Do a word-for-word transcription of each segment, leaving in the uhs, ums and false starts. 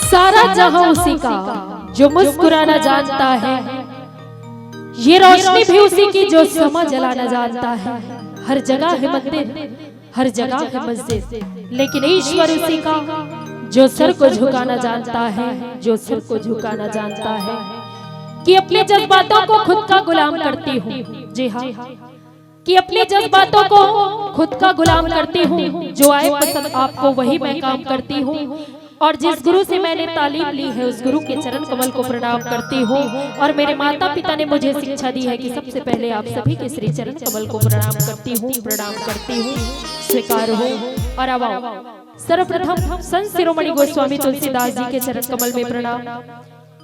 सारा जहां उसी का, जो मुस्कुराना जानता है। ये रोशनी भी उसी की, जो समा जलाना जानता है। हर जगह है मंदिर, हर जगह है मस्जिद, लेकिन ईश्वर उसी का, जो सर को झुकाना जानता है, जो सर को झुकाना जानता है। कि अपने जज्बातों को खुद का गुलाम करती हूँ, जी हाँ, कि अपने जज्बातों को खुद का गुलाम करती हूँ। जो आए पसंद आपको, वही मैं काम करती हूँ। और जिस गुरु से मैंने तालीम ली है, उस गुरु के चरण कमल को प्रणाम करती हूँ। और मेरे माता पिता ने मुझे शिक्षा दी है कि सबसे पहले आप सभी के श्री चरण कमल को प्रणाम करती हूँ, प्रणाम करती हूँ। स्वीकार हो और आवाओ। सर्वप्रथम संत शिरोमणि गोस्वामी तुलसीदास जी के चरण कमल में प्रणाम।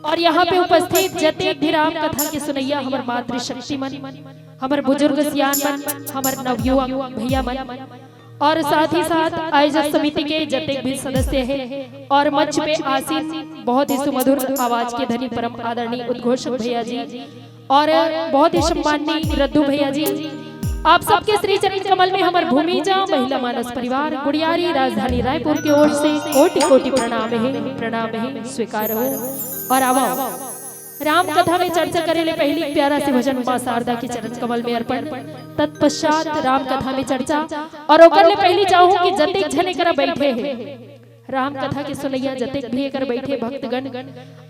और यहाँ पे उपस्थित जतेक भी राम कथा के सुनैया, हमर मातृशक्ति मन, हमर बुजुर्ग सियान मन, हमर नवयुवक भैया मन, और साथ ही साथ आयोजक समिति के जतेक भी सदस्य हैं और मंच पे आसीन बहुत ही सुमधुर आवाज के धनी परम आदरणीय उद्घोषक भैया जी और बहुत ही सम्माननीय रद्दू भैया जी, आप सबके श्री चरण कमल में हमर भूमिजा महिला मानस परिवार गुड़ियारी राजधानी रायपुर की ओर से कोटि कोटि प्रणाम है, प्रणाम है, स्वीकार हो और आवा। राम कथा में चर्चा करे ले पहली प्यारा से भजन माँ शारदा के चरण कमल में अर्पण, तत्पश्चात राम कथा में चर्चा। और ओकर ले पहली चाहूँ कि जतेक झने करा बैठे हैं, राम कथा के सुनैया जतेक भी एकर बैठे भक्तगण,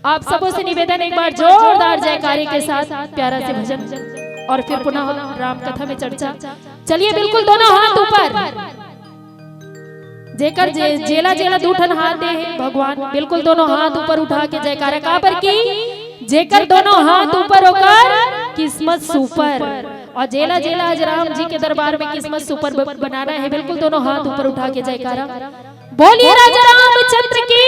आप सबों से निवेदन, एक बार जोरदार जयकारे के साथ प्यारा से भजन और फिर पुनः राम कथा में चर्चा। चलिए, बिल्कुल दोनों हाथ ऊपर। जेकर जे, जेला जेला दू ठन हाथ दे हे भगवान, बिल्कुल दोनों हाथ ऊपर उठा के जयकारा, काबर की जेकर दोनों हाथ ऊपर ओकर किस्मत सुपर। और जेला जेला आज राम जी के दरबार में किस्मत सुपर ब-, बनाना है, बिल्कुल दोनों हाथ ऊपर उठा के जयकारा। बोलिए राजा रामचंद्र की।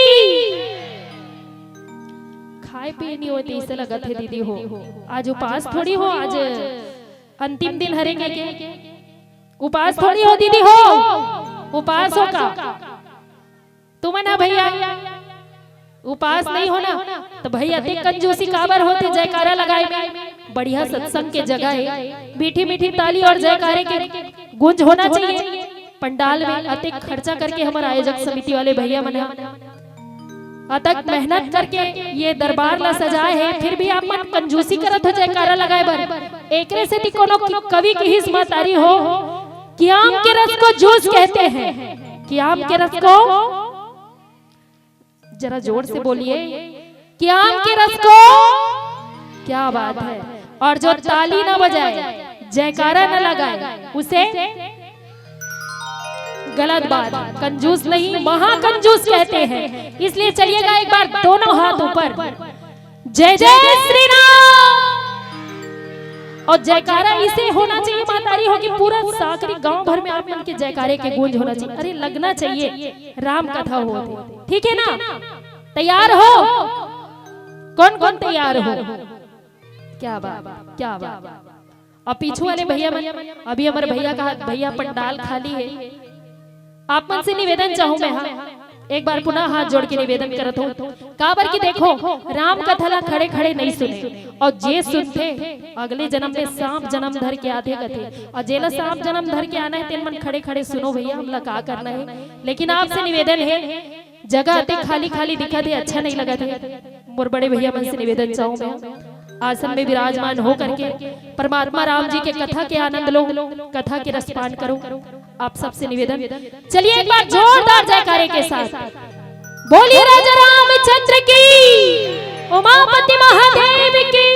खाए पिए नहीं होते इसे लगत है दीदी हो, आज उपास थोड़ी हो, आज अंतिम दिन हरे के, के। उपास थोड़ी हो दीदी हो, उपास हो का? तुमन ह भैया उपास नहीं हो ना, तो भैया अतेक कंजूसी काबर होथे जयकारा लगाए में? बढ़िया सत्संग के जगह है, मीठी मीठी ताली और जयकारे के गूंज होना चाहिए। पंडाल में अतेक खर्चा करके हमर आयोजक समिति वाले भैया मन ह अतक मेहनत करके ये दरबार ला सजाए हे, फिर भी आप मन कंजूसी करत हो जयकारा लगाए बर। एकरे सेती कोनो कवि किहिस, महतारी हो, कि आम के रस को जूस कहते हैं, कि आम के रस को, जरा जोर से बोलिए, कि आम के रस को, क्या बात है। और जो ताली ना बजाए, जयकारा ना लगाए, उसे गलत बात, कंजूस नहीं, महाकंजूस कहते हैं। इसलिए चलिएगा एक बार दोनों हाथ ऊपर, जय जय श्री राम। और जयकारा इसे होना चाहिए, महतारी हो, कि पूरा साकरी गांव भर में आप मन के जयकारे के गूंज होना चाहिए। अरे, लगना चाहिए, राम कथा हो, ठीक है ना? तैयार हो? कौन कौन तैयार हो? क्या बात, क्या बात। अब पीछू वाले भैया मन, अभी हमर भैया कहा, भैया, पंडाल खाली है। आप मन से निवेदन चाहूं मैं, हाँ, एक बार पुनः हाथ जोड़ के निवेदन करत हूँ। काबर कि देखो, राम कथा ला खड़े खड़े नहीं सुने, और जे सुनथे, अगले जन्म में सांप जन्म धर के आथे कथे, और जेला सांप जन्म धर के आना है, तेन मन खड़े खड़े सुनो भैया, हमला का करना है। लेकिन आपसे निवेदन है, जगह अति खाली खाली दिखत हे, अच्छा नहीं लगत हे। मोर बड़े भैया मन से निवेदन चाहूं मैं, आसन में विराजमान हो करके परमात्मा राम जी के कथा के आनंद लो, कथा के रसपान करो। आप सबसे निवेदन, चलिए एक बार जोरदार जयकारे के साथ बोलिए राजा रामचंद्र की, उमापति महादेव की,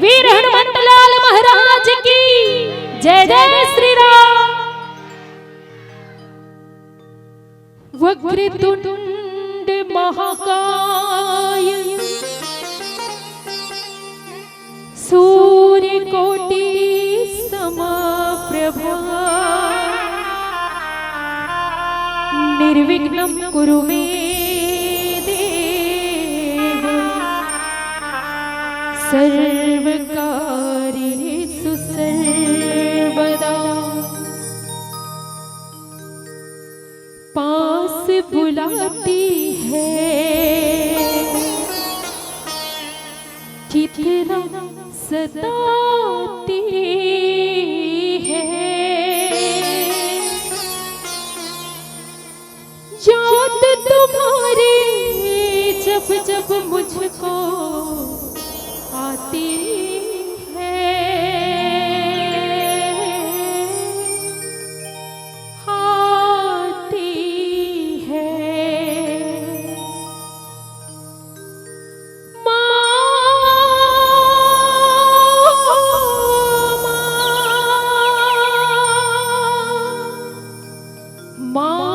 वीर हनुमंत लाल महाराज की जय। जय श्री राम। वक्रतुंड महाकाय सूर्यकोटि समप्रभा। निर्विघ्नं कुरु मे देव सर्वकार्येषु सर्वदा। पास बुलाती है, कितना सताती है याद तुम्हारी, जब जब मुझको आती है, आती है। माँ, माँ, माँ,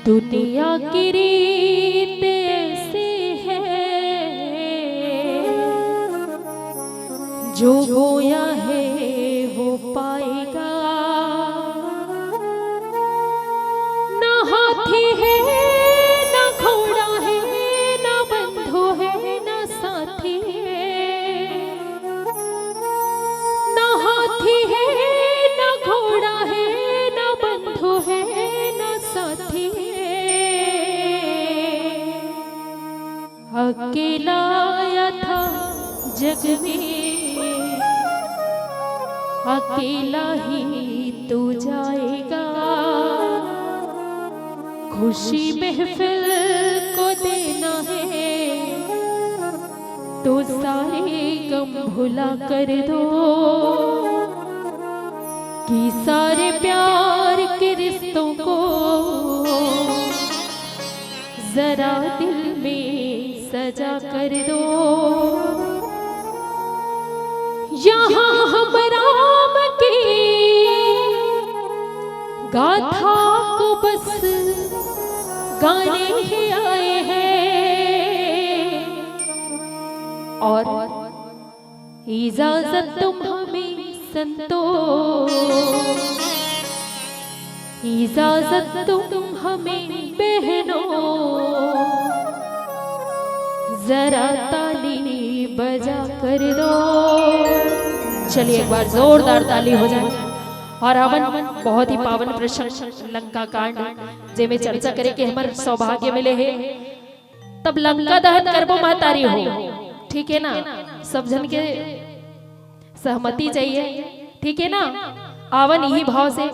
दुनिया की रीत ऐसी है, जो बोया है वो पाएगा। ना हाथी है, ना घोड़ा है, ना बंधु है, ना साथी है। ना हाथी है, ना घोड़ा है, ना बंधु है, ना साथी है। अकेला आया था जग में, अकेला ही तू जाएगा। खुशी महफिल को देना है तो सारे गम भुला कर दो, कि सारे प्यार के रिश्तों को जरा दिल में सजा कर दो। यहाँ हम राम की गाथा को बस गाने ही आए हैं, और इजाजत तुम हमें संतो, इजाजत तुम हमें बहनों, जरा ताली बजा कर दो। चलिए, एक बार जोरदार ताली हो जाए। और हवन बहुत ही पावन प्रसंग लंका कांड, जेमे चर्चा करे के हमर सौभाग्य मिले हे। तब लंका दहन करबो महतारी हो, ठीक है ना? सब झन के सहमति चाहिए, ठीक है ना? आवन इही भाव से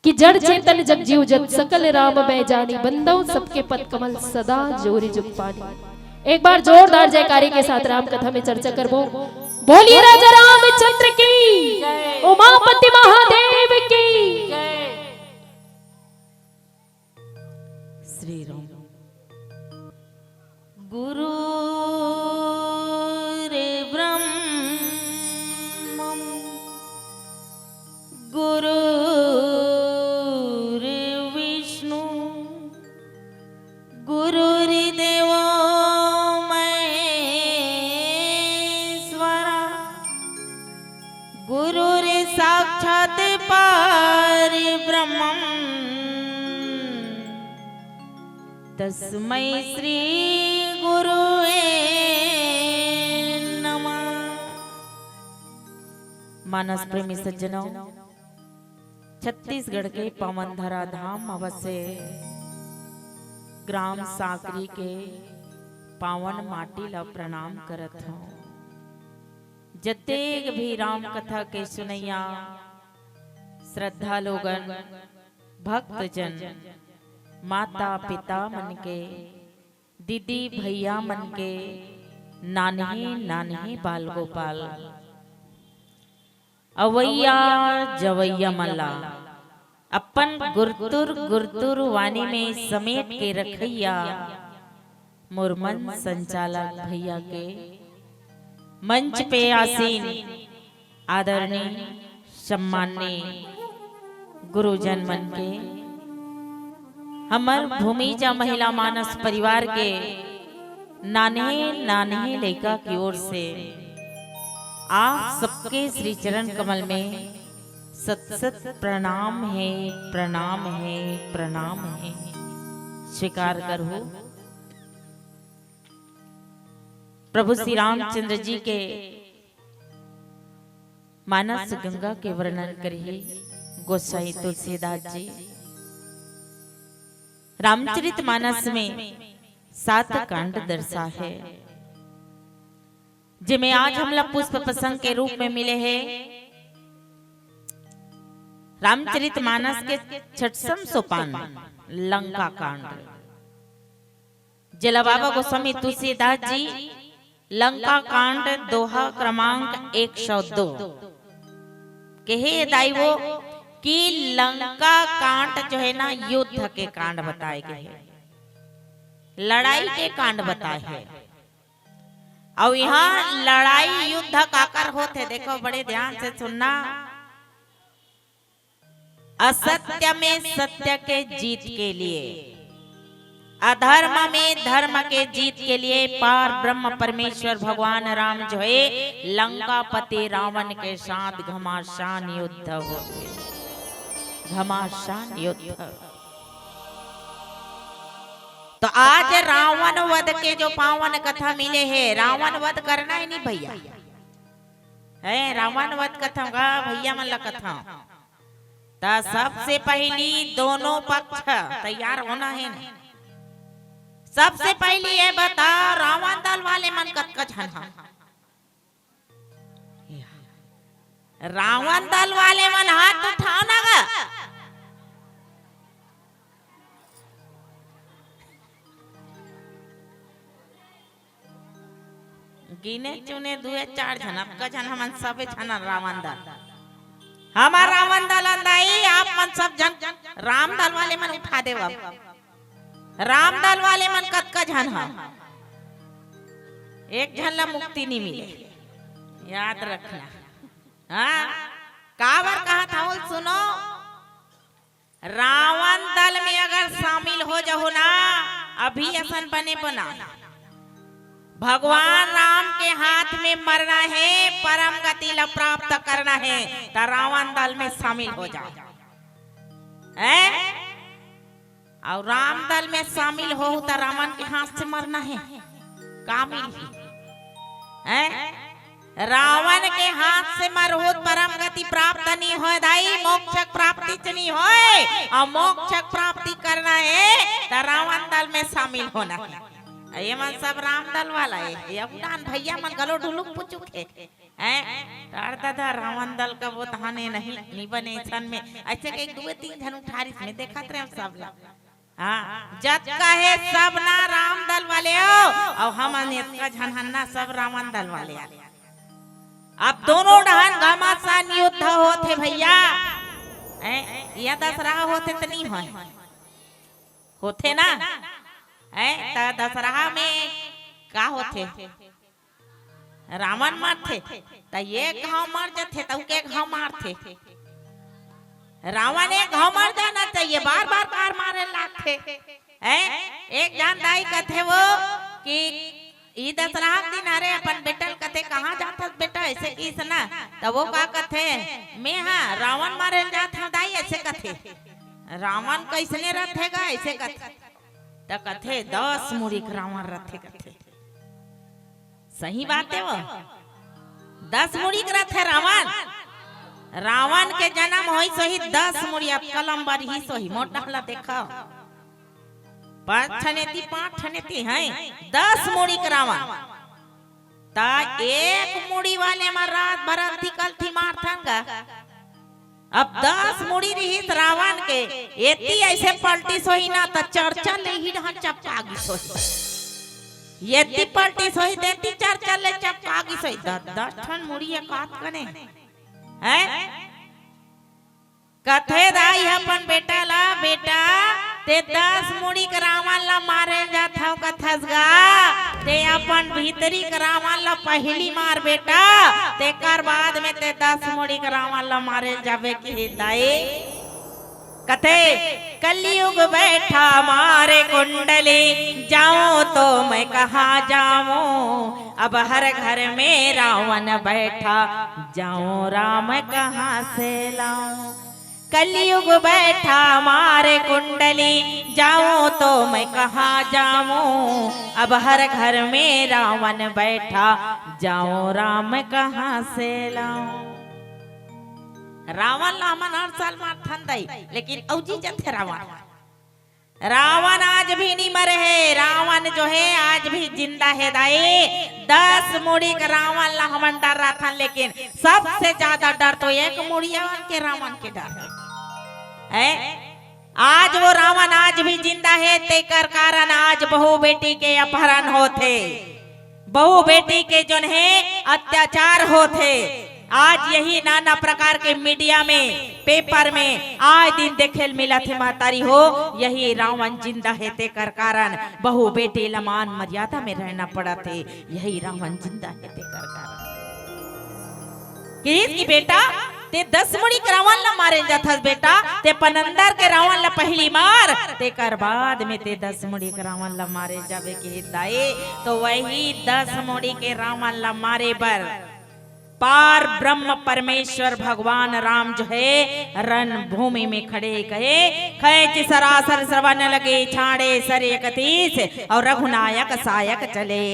कि जड़ चेतन जग जीव जत, सकल राम मैं जानी, बंदौ सबके पद कमल सदा जोरि जुग पानी। एक बार जोरदार जयकारे के साथ राम कथा में चर्चा करबो। बोलिए राजा रामचंद्र की, उमापति महादेव की। श्री राम। गुरु गुरुर्विष्णु गुरुर्देवो महेश्वरा गुरुर्साक्षात् परब्रह्मम् तस्मै श्री गुरुवे नमः। मानस प्रेमी सज्जनों, छत्तीसगढ़ के पावन धरा धाम अवश्य ग्राम सांकरी के पावन माटी ला प्रणाम करत हूँ। जतेक भी राम कथा के सुनैया श्रद्धा लोगन, भक्तजन, माता पिता मन के, दीदी भैया मन के, नान्हे नान्हे बाल गोपाल, अवैया जवैया मन ला अपन गुरतुर गुरतुर वाणी में समेट के रखैया मोर मंच संचालक भैया के, मंच पे आसीन आदरणीय सम्माननीय गुरुजन मन के, हमर भूमिजा महिला मानस परिवार के नान्हे नान्हे लइका की ओर से आप सबके श्री चरण कमल में सत सत प्रणाम हे, प्रणाम हे, प्रणाम हे। स्वीकार करहू। प्रभु श्री रामचंद्र जी के मानस गंगा के वर्णन करही गोसाई तुलसीदास जी। रामचरित मानस में सात कांड दर्शा है, जेमे आज हमला पुष्प प्रसंग के रूप में मिले हे रामचरित मानस के छठसम सोपान लंका कांड, जेला बाबा गोस्वामी तुलसीदास जी लंका कांड दोहा क्रमांक एक सौ दो कहे दाई वो कि लंका कांड जो है ना, युद्ध के कांड बताए गए हैं, लड़ाई के कांड बताए हैं। अउ यहाँ लड़ाई युद्ध काकर होथे, देखो बड़े ध्यान से सुनना। असत्य में सत्य के जीत के लिए, अधर्म में धर्म के जीत के लिए पार ब्रह्म परमेश्वर भगवान राम जो है लंकापति रावण के साथ घमासान युद्ध होथे। घमासान युद्ध। तो आज रावण वध के जो पावन कथा मिले हे, रावण वध करना हे नहीं भैया, है रावण वध कथा का भैया मन ला कथा। त सबसे पहली दोनों पक्ष तैयार होना हे ना। सबसे पहली ये बताओ, रावण दल वाले मन कतका झन हा? रावण दल वाले मन हाथ उठाओ ना गा। गिने चुने दुए चार झन, अतका झन हमन सबे झन रावण दल। हमर रावण दल अंदाई, आप मन सब झन राम दल वाले मन उठा देव। अब राम दल वाले मन कतका झन हा? एक झन ला मुक्ति नी मिले, याद रखना। हाँ, काबर कहा था बोल सुनो, रावण दल में अगर शामिल हो जाहू ना, अभी असन बने बना, भगवान राम के हाथ में मरना हे, परम गति ला प्राप्त करना हे, त रावण दल में शामिल हो जाओ। हैं? अउ राम दल में शामिल होहू त रावण के हाथ से मरना हे, का मिलही? हैं? रावण के हाथ से मरहू त परम गति प्राप्त नी होय दाई, मोक्ष प्राप्ति च नी होय। अउ मोक्ष प्राप्ति करना हे त रावण दल में शामिल होना हे। ये मन सब राम दल वाला हे, ये अबुडान भैया मन घलो ढुलुक पुचुक हे। हैं? तार दादा रावण दल का वो तहाने नहीं, नी बने छन में। ऐसे के एक दुए तीन झन उठारिस में देखत रहे हम सब ला। हाँ, जतका हे सब ना राम दल वाले हो, अउ हमन एतका झन हन ना सब रावण दल वाले आ। अब दोनों डहन घमासान युद्ध होथे भैया। हैं? ये दसरहा होथे त नी होय? होथे ना? हैं? त दसरहा में का होथे? रावण मरथे, त ये घाव मर जथे, त उके घाव मारथे। रावण एक घाव मर जाना चाहिए, बार-बार कार मारे लागथे। हैं? एक झन दाई कथे वो कि ई दसरहा के दिन, अरे, अपन बेटा ल कथे, "कहाँ जाथस बेटा?" ऐसे किस ना, त वो का कथे, "मैं हा रावण मारे ल जात हूँ दाई," ऐसे कथे। "रावण कैसने रथे गा?" ऐसे कथे। त कथे, "दस मुड़ी के रावण रथे," कथे। सही बात हे वो। दस मुड़ी के रथे रावण। रावण के जन्म होइस होही दस मुड़ी, अतका लंबा रिहिस होही। मोर डहर ला देखव। पाँच ठन एती, पाँच ठन एती हैं, दस मुड़ी के रावण। त एक मुड़ी वाले म रात भर अंधी कलथी मारथन गा। अब दस मुड़ी रिहिस रावण के, एती ऐसे पलटिस होही ना, त चरचा ले ही डहन चपका गिस होही। एती पलटिस होही, तेती चरचा ले चपका गिस होही। दस, दस ठन मुड़ी एकात कने। हैं? कथे दाई ह अपन बेटा ला, "बेटा, ते दस मुड़ी के रावण ला मारे जात हव कथस गा, ते अपन भीतरी के रावण ला पहिली मार बेटा, तेकर बाद में ते दस मुड़ी के रावण ला मारे जाबे," किहिस दाई। कथे, "कलयुग बैठा मारे कुंडली, जाऊं तो मैं कहाँ जाऊं, अब हर घर में रावण बैठा, जाऊं राम कहाँ से लाऊं।" कलयुग बैठा मारे कुंडली, जाऊं तो मैं कहाँ जाऊं, अब हर घर में रावण बैठा, जाऊं राम कहाँ से लाऊं। रावण ला हमन हर साल मारथन दाई, लेकिन अउ जी जथे रावण। रावण आज भी नी मरे हे, रावण जो हे आज भी जिंदा हे दाई। दस मुड़ी के रावण ला हमन डर्राथन, लेकिन सबसे ज्यादा डर तो एक मुड़िया के रावण के डर हे। हैं? आज वो रावण आज भी जिंदा हे, तेकर कारण आज बहू बेटी के अपहरण होथे, बहू बेटी के जोन हे अत्याचार होथे। आज यही नाना प्रकार के मीडिया में, पेपर में आए दिन देखे ल मिलत हे महतारी हो, यही रावण जिंदा हे तेकर कारण, बहू बेटी ल मान मर्यादा में रहना पड़त हे, यही रावण जिंदा हे तेकर कारण। किहिस कि बेटा, ते दस मुड़ी के रावण ला मारे जाथस बेटा, ते पनंदर के रावण ला पहिली मार, तेकर बाद में ते दस मुड़ी के रावण ला मारे जाबे, कहिस दाई। तो वही दस मुड़ी के रावण ला मारे बर पार ब्रह्म परमेश्वर भगवान राम जो है रणभूमि में खड़े कहे, खैंचि सरासर श्रवण लगे, छाड़े सर इकतीस, अउ रघुनायक सायक चले।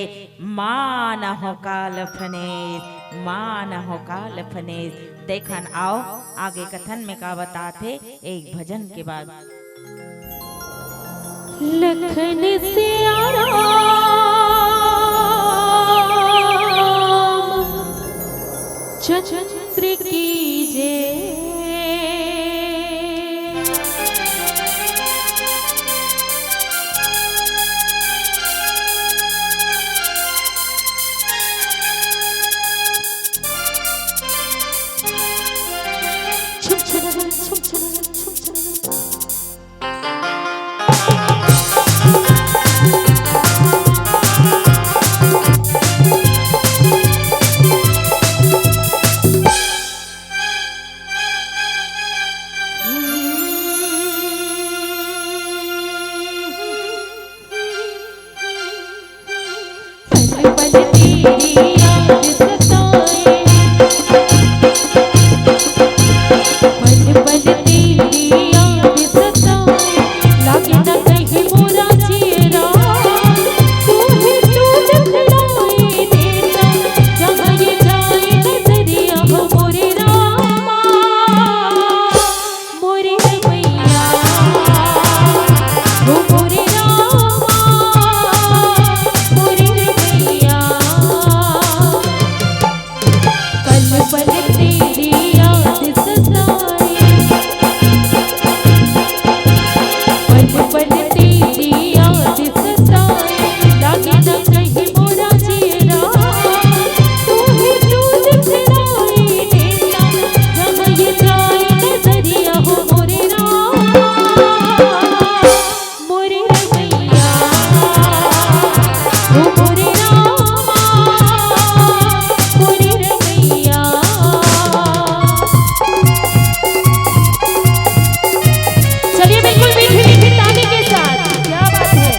मानहु काल फनेस, मानहु काल फनेस। देखन आव, आगे कथन में का बतात हे एक भजन के बाद। लखन सिया राम चंद्र की जय। चलिए, बिल्कुल मीठी मीठी ताली के साथ। क्या बात है।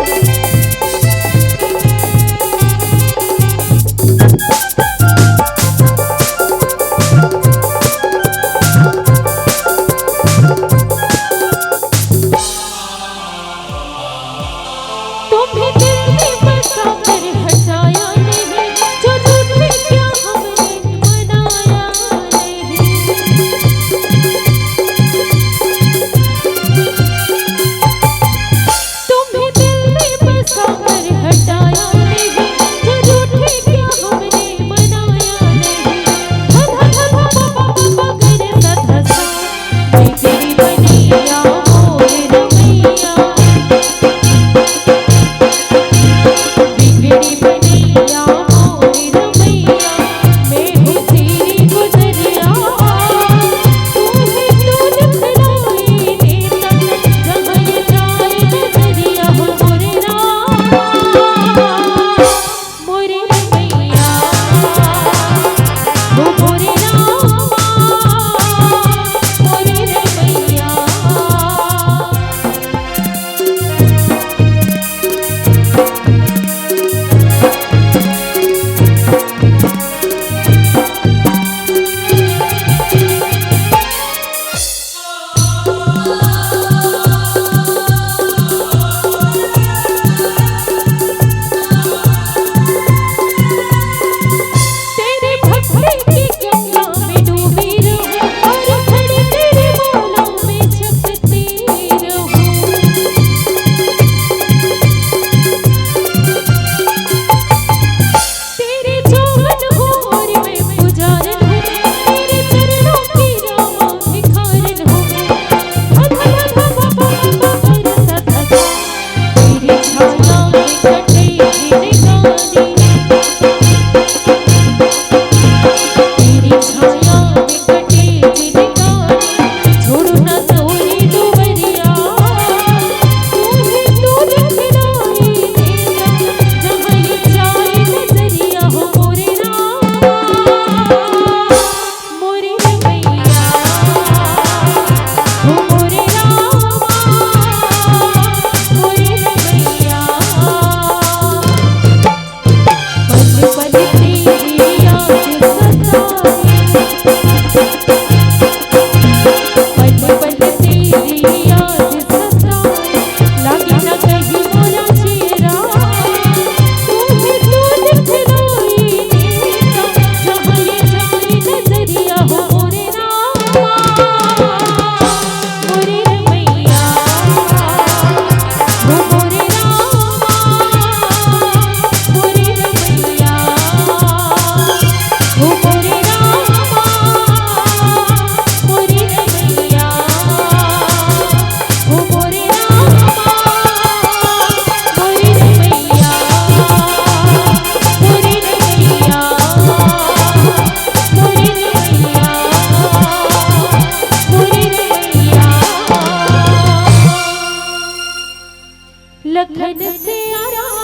लखन सिया राम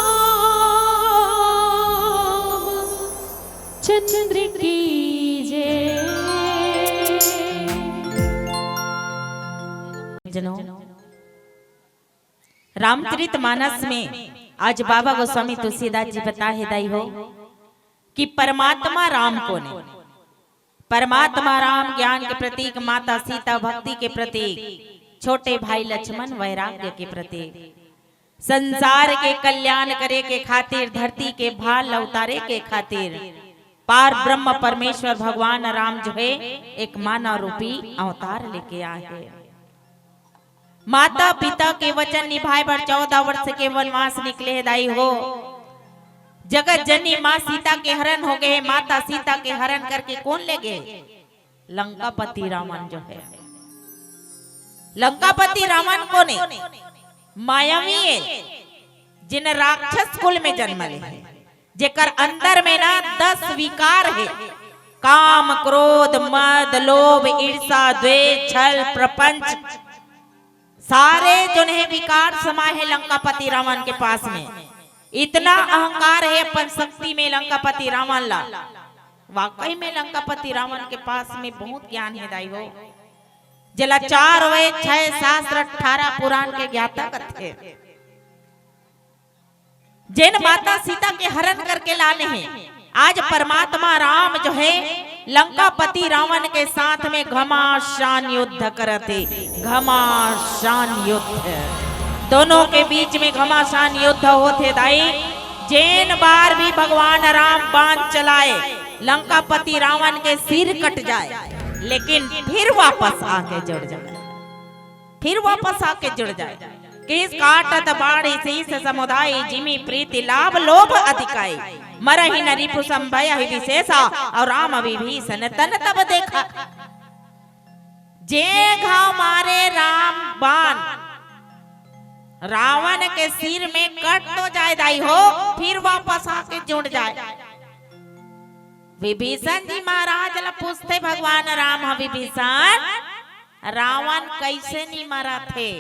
चंद्र की जय। जनों, रामचरित मानस में आज बाबा गोस्वामी तुलसीदास जी बताए हे दाई हो कि परमात्मा राम कोन हे। परमात्मा राम ज्ञान के प्रतीक, माता सीता भक्ति के प्रतीक, छोटे भाई लक्ष्मण वैराग्य के प्रतीक। संसार के कल्याण करे के खातिर, धरती के भार ल उतारे के खातिर पार ब्रह्म परमेश्वर भगवान राम जो हे एक मानव रूपी अवतार लेके आए हे। माता पिता के वचन निभाए बर चौदह वर्ष के वनवास निकले हे दाई हो। जगत जननी माँ सीता के हरण हो गे हे। माता सीता के हरण करके कोन ले गे? लंकापति रावण जो हे। लंकापति रावण कोन हे? मायावी हे, जेन राक्षस कुल में जन्म ले हे, जेकर अंदर में ना दस विकार हे, काम, क्रोध, मद, लोभ, ईर्षा, द्वेष, छल, प्रपंच, सारे जोन हे विकार समाए हे लंकापति रावण के पास में। इतना अहंकार हे अपन शक्ति में लंकापति रावण ला। वाकई में लंकापति रावण के पास में बहुत ज्ञान हे दाई हो, जेला चार वेद, छह शास्त्र, अठारह पुराण के ज्ञाता कथे। जेन माता सीता के हरण करके लाने हे, आज परमात्मा राम जो हे लंकापति रावण के साथ में घमासान युद्ध करत हे। घमासान युद्ध, दोनों के बीच में घमासान युद्ध होत हे दाई। जेन बार भी भगवान राम बाण चलाए, लंकापति रावण के सिर कट जाए, लेकिन फिर वापस आके जुड़ जाए। फिर वापस आके जुड़ जाए। कहिस काटत बाण शीस समुदाय, जिमि प्रीति लाभ लोभ अधिकाई। मरहि न रिपु सम भयहि विशेषा, अउ राम विभीषण तन तब देखा। जे घाव मारे राम बाण, रावण के सिर में कट तो जाए दाई हो, फिर वापस आके जुड़ जाए। विभीषण जी महाराज ला पूछथे भगवान राम ह, विभीषण, रावण कइसे नी मरत हे?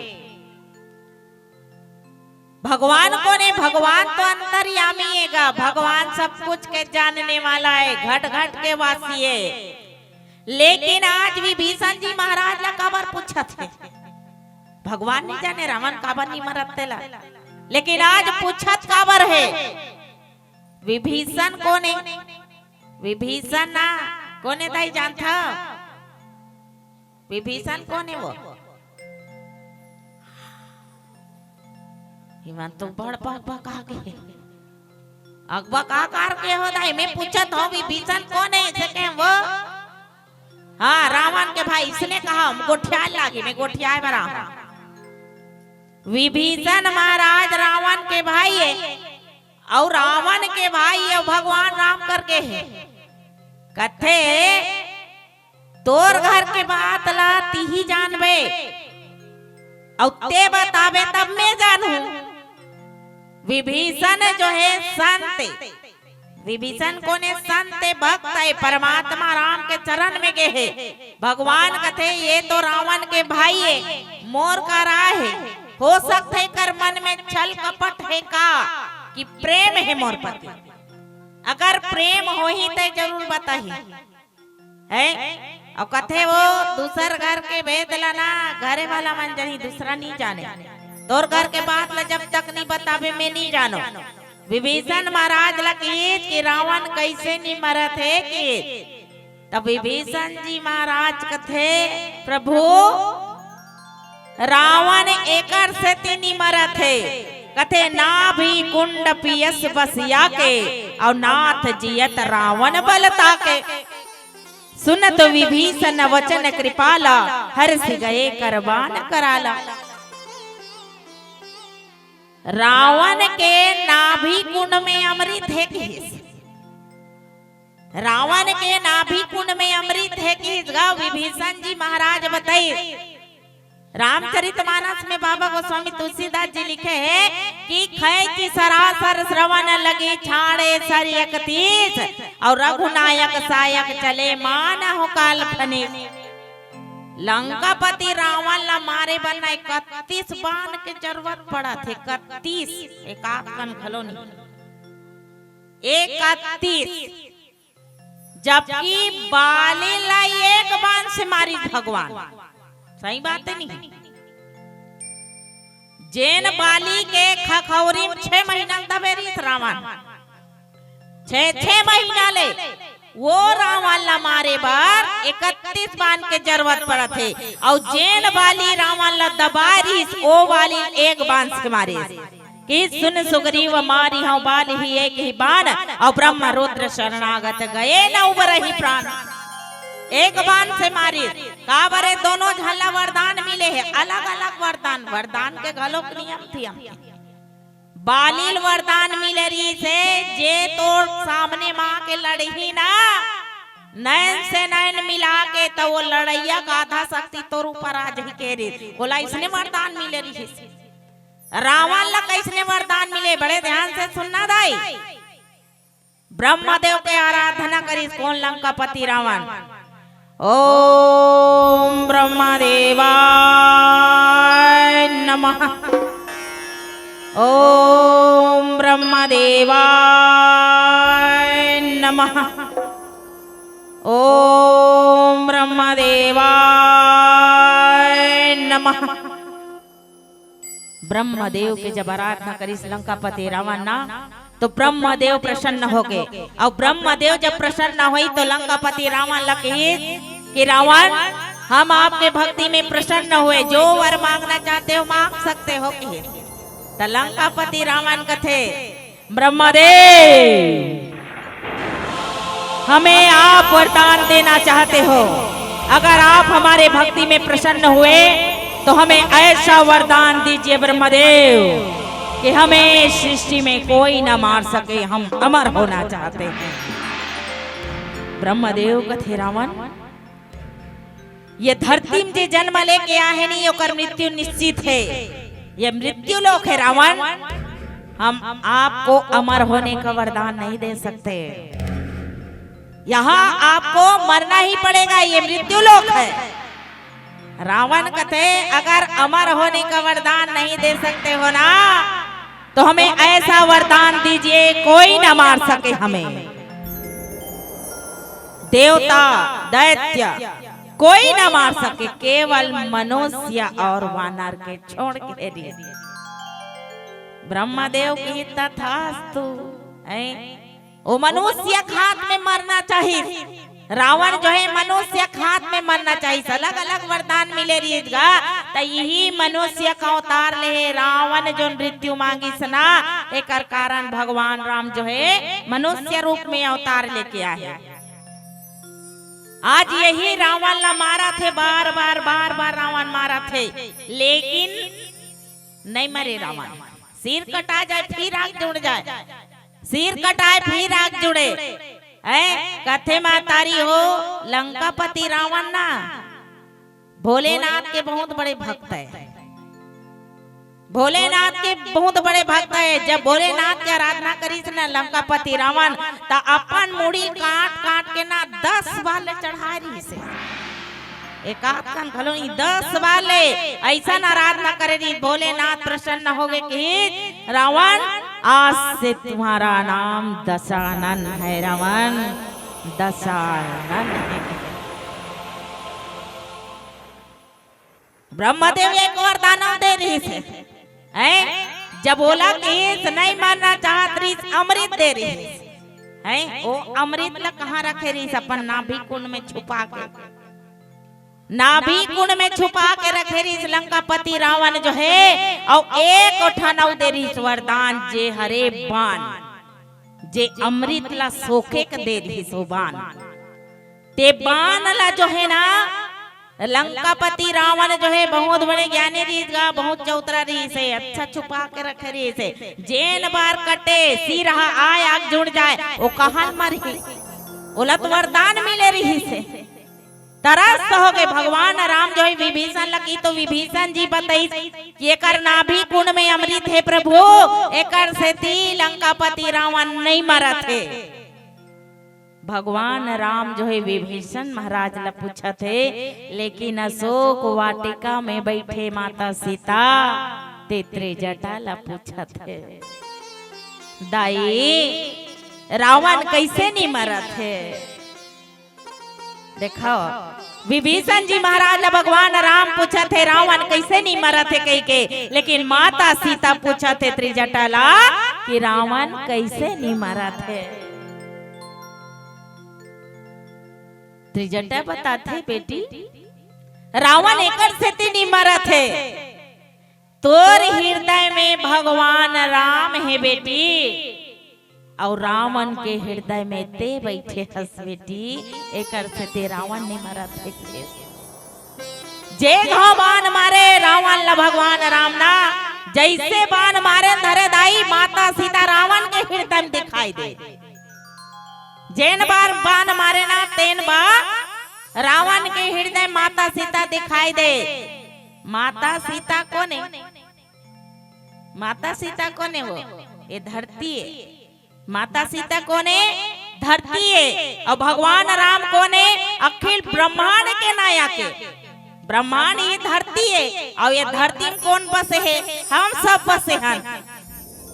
भगवान कोन हे? भगवान तो अंतर्यामी हे गा, भगवान सब कुछ के जानने वाला हे, घट घट के वासी हे। लेकिन आज विभीषण जी महाराज ला काबर पूछत हे? भगवान नी जाने रावण काबर नी मरत तेला, लेकिन आज पूछत काबर हे? विभीषण कोन हे? विभीषण ना कोन हे दाई जानथव? विभीषण कोन हे वो? इमन तो बड़ बकबका गे। अकबका कर के हो दाई, मैं पूछत हूँ विभीषण कोन हे, अइसे कहे वो? हाँ, रावण के भाई, इसने कहा, हम गोठियाए लागे, मैं गोठियाए बर आए हूँ। विभीषण महाराज रावण के भाई हे, अउ रावण के भाई हे भगवान राम करके हे। कथे, तोर घर के बात ला तिही जानबे, अउ ते बताबे तब मैं जानहूं। विभीषण जो हे संत, विभीषण कोन हे? संत भक्त हे, परमात्मा राम के चरण में गे हे। भगवान कथे, ये तो रावण के भाई हे, मोर करा हे, हो सकथे एकर मन में छल कपट हे का, कि प्रेम हे मोर प्रति। अगर प्रेम होही त जरूर बताही। हे? अउ कथे वो दूसर घर के भेद ला ना, घरे वाला मन जानही, दूसरा नी जाने। तोर घर के बात ला जब तक नी बताबे, मैं नी जानों। विभीषण महाराज ला कहिस कि रावण कइसे नी मरत हे कहिस। तब विभीषण जी महाराज कथे, प्रभु, रावण एकर सेती नी मरत हे। कथे, नाभि कुंड पियस बसिया के, अउ नाथ जियत रावण बल ताके। सुनत विभीषण वचन कृपाला, हरषि गए कर बान कराला। रावण के नाभि कुंड में अमृत हे कहिस। रावण के नाभि कुंड में अमृत हे कहिस गा विभीषण जी महाराज बताइस। रामचरितमानस में बाबा गोस्वामी तुलसीदास जी लिखे हे कि खैंचि सरासर श्रवण लगि छाड़े सर इकतीस, अउ रघुनायक सायक चले मानहु काल फनीस। लंकापति रावण ला मारे बर ना इकतीस बाण के जरूरत पड़त हे। इकतीस, एकाध कन घलो नहीं, इकतीस। जबकि बाली ला एक बाण से मारिस भगवान। सही बात हे नहीं? जेन बाली के खखौरी म छह महीना दबे रहिस रावण, छह छह महीना ले, वो रावण ला मारे बर इकतीस बाण के जरूरत पड़त हे। अउ जेन बाली रावण ला दबाय रहिस, ओ बाली एक बाण से मारिस। कि सुन सुग्रीव मारिहौं बाली ही एक ही बाण, अउ ब्रह्म रुद्र शरणागत गए न उबरहि प्राण। एक बाण से मारिस। काबर ए दोनों झन ला वरदान मिले हे, अलग-अलग वरदान, वरदान के घलोक नियम थियम। बाली ल वरदान मिले रहिस हे, जे तोर सामने म आके लड़ही ना, नैन से नैन मिला के, त वो लड़इया का आधा शक्ति तोर ऊपर आ जही के रे। ओला अइसने वरदान मिले रहिस। रावण ला कइसने वरदान मिले, बड़े ध्यान से सुनना दाई। ब्रह्मदेव के आराधना करिस कोन? लंकापति रावण। ओम ब्रह्मदेवाय नमः। ओम ब्रह्मदेवाय नमः। ओम ब्रह्मदेवाय नमः। ब्रह्मदेव के जब आराधना करिस लंकापति रावण ना, तो ब्रह्मदेव प्रसन्न होगे। अउ ब्रह्मदेव जब प्रसन्न होइस, तो लंकापति रावण ला कहिस कि रावण, हम आपके भक्ति में प्रसन्न हुए, जो वर मांगना चाहते हो, मांग सकते हो, कहिस। त लंकापति रावण कथे, ब्रह्मदेव, हमें आप वरदान देना चाहते हो, अगर आप हमारे भक्ति में प्रसन्न हुए तो हमें ऐसा वरदान दीजिए ब्रह्मदेव, कि हमें इस सृष्टि में कोई ना मार सके, हम अमर होना चाहते हैं। ब्रह्मदेव कथे, रावण, ये धरती में जे जन्म लेके आहे नहीं, ओकर मृत्यु निश्चित हे। ये मृत्यु लोक हे रावण, हम आपको अमर होने का वरदान नहीं दे सकते। यहाँ आपको मरना ही पड़ेगा, ये मृत्यु लोक हे। रावण कथे, अगर अमर होने का वरदान नहीं दे सकते हो ना, तो हमें ऐसा वरदान दीजिए, कोई ना मार सके हमें। देवता, दैत्य, कोई ना मार सके, केवल मनुष्य और वानर के छोड़ के रे। ब्रह्मदेव कहिस तथास्तु। हैं? ओ मनुष्य के हाथ में मरना चाहिस। रावण जो हे मनुष्य के हाथ में मरना चाहिस। अलग-अलग वरदान मिले रहिस गा, त इही मनुष्य के अवतार ले हे। रावण जो मृत्यु मांगिस ना, एकर कारण भगवान राम जो हे मनुष्य रूप में अवतार लेके आहे। आज यही रावण ला मारत हे, बार-बार, बार-बार रावण मारत हे, लेकिन नहीं मरे रावण। सिर कटा जाए, फिर आग जुड़ जाए, सिर कटाए, फिर आग जुड़े। ऐ कथे महतारी हो, लंकापति रावण ना भोलेनाथ के बहुत बड़े भक्त हे, भोलेनाथ के बहुत बड़े भक्त हे। जब भोलेनाथ के आराधना करिस न लंकापति रावण, त अपन मुड़ी काट काट के ना दस बार ले चढ़ाए रहिस हे। एकाध कन घलो नहीं, दस बार ले अइसन आराधना करे रहिस। भोलेनाथ प्रसन्न होगे, कहिस, रावण, आज से तुम्हारा नाम दशानन है रावण, दशानन। ब्रह्मदेव एक वरदान दे रहिस हे, हैं? जब ओला कहिस नहीं मरना चाहत रहिस, अमृत दे रहिस हे, हैं? ओ अमृत ला कहाँ रखे रहिस? अपन नाभि कुंड में छुपा के, नाभि कुंड में छुपा के रखे रहिस लंकापति रावण जो हे। अउ एक ठन अउ दे रहिस वरदान, जे हरे बाण, जे अमृत ला सोखे के दे रहिस ओ बाण। ते बाण ला जो हे ना, लंकापति रावण जो हे बहुत बड़े ज्ञानी रहिस गा, बहुत चौतरा रहिस हे, अच्छा छुपा के रखे रहिस हे। जेन बार कटे, सिर ह आय आग जुड़ जाए, ओ कहाँ मरही? ओला तो वरदान मिले रहिस हे। तरस होगे भगवान राम जो हे विभीषण ला कहिस, तो विभीषण जी बताइस कि एकर नाभि कुंड में अमृत हे प्रभु, एकर सेती लंकापति रावण नहीं मरत हे। भगवान राम जो हे विभीषण महाराज ला पूछत हे, लेकिन अशोक वाटिका में बइठे माता सीता ते त्रिजटा ला पूछत हे, दाई, रावण कइसे नी मरत हे? देखव, विभीषण जी महाराज ला भगवान राम पूछत हे, रावण कइसे नी मरत हे कहिके, लेकिन माता सीता पूछत हे त्रिजटा ला कि रावण कइसे नी मरत हे। त्रिजटा बताथे, बेटी, रावण एकर सेती नी मरत हे, तोर हृदय में भगवान राम हे बेटी, अउ रावण के हृदय में ते बइठे हस बेटी, एकर सेती रावण नी मरत हे। जे घाव बान मारे रावण ला भगवान राम ना, जइसे बान मारे धरे दाई, माता सीता रावण के हृदय में दिखाई दे। जेन बार बान मारे ना, तेन बार रावण के हृदय माता सीता दिखाई दे। माता सीता कोन हे? माता सीता कोन हे? वो ये धरती हे। माता सीता कोन हे? धरती हे। अउ भगवान राम कोन हे? अखिल ब्रह्मांड के नायक हे। ब्रह्मांड ये धरती हे, अउ ये धरती में कोन बसे हे? हम सब बसे हन।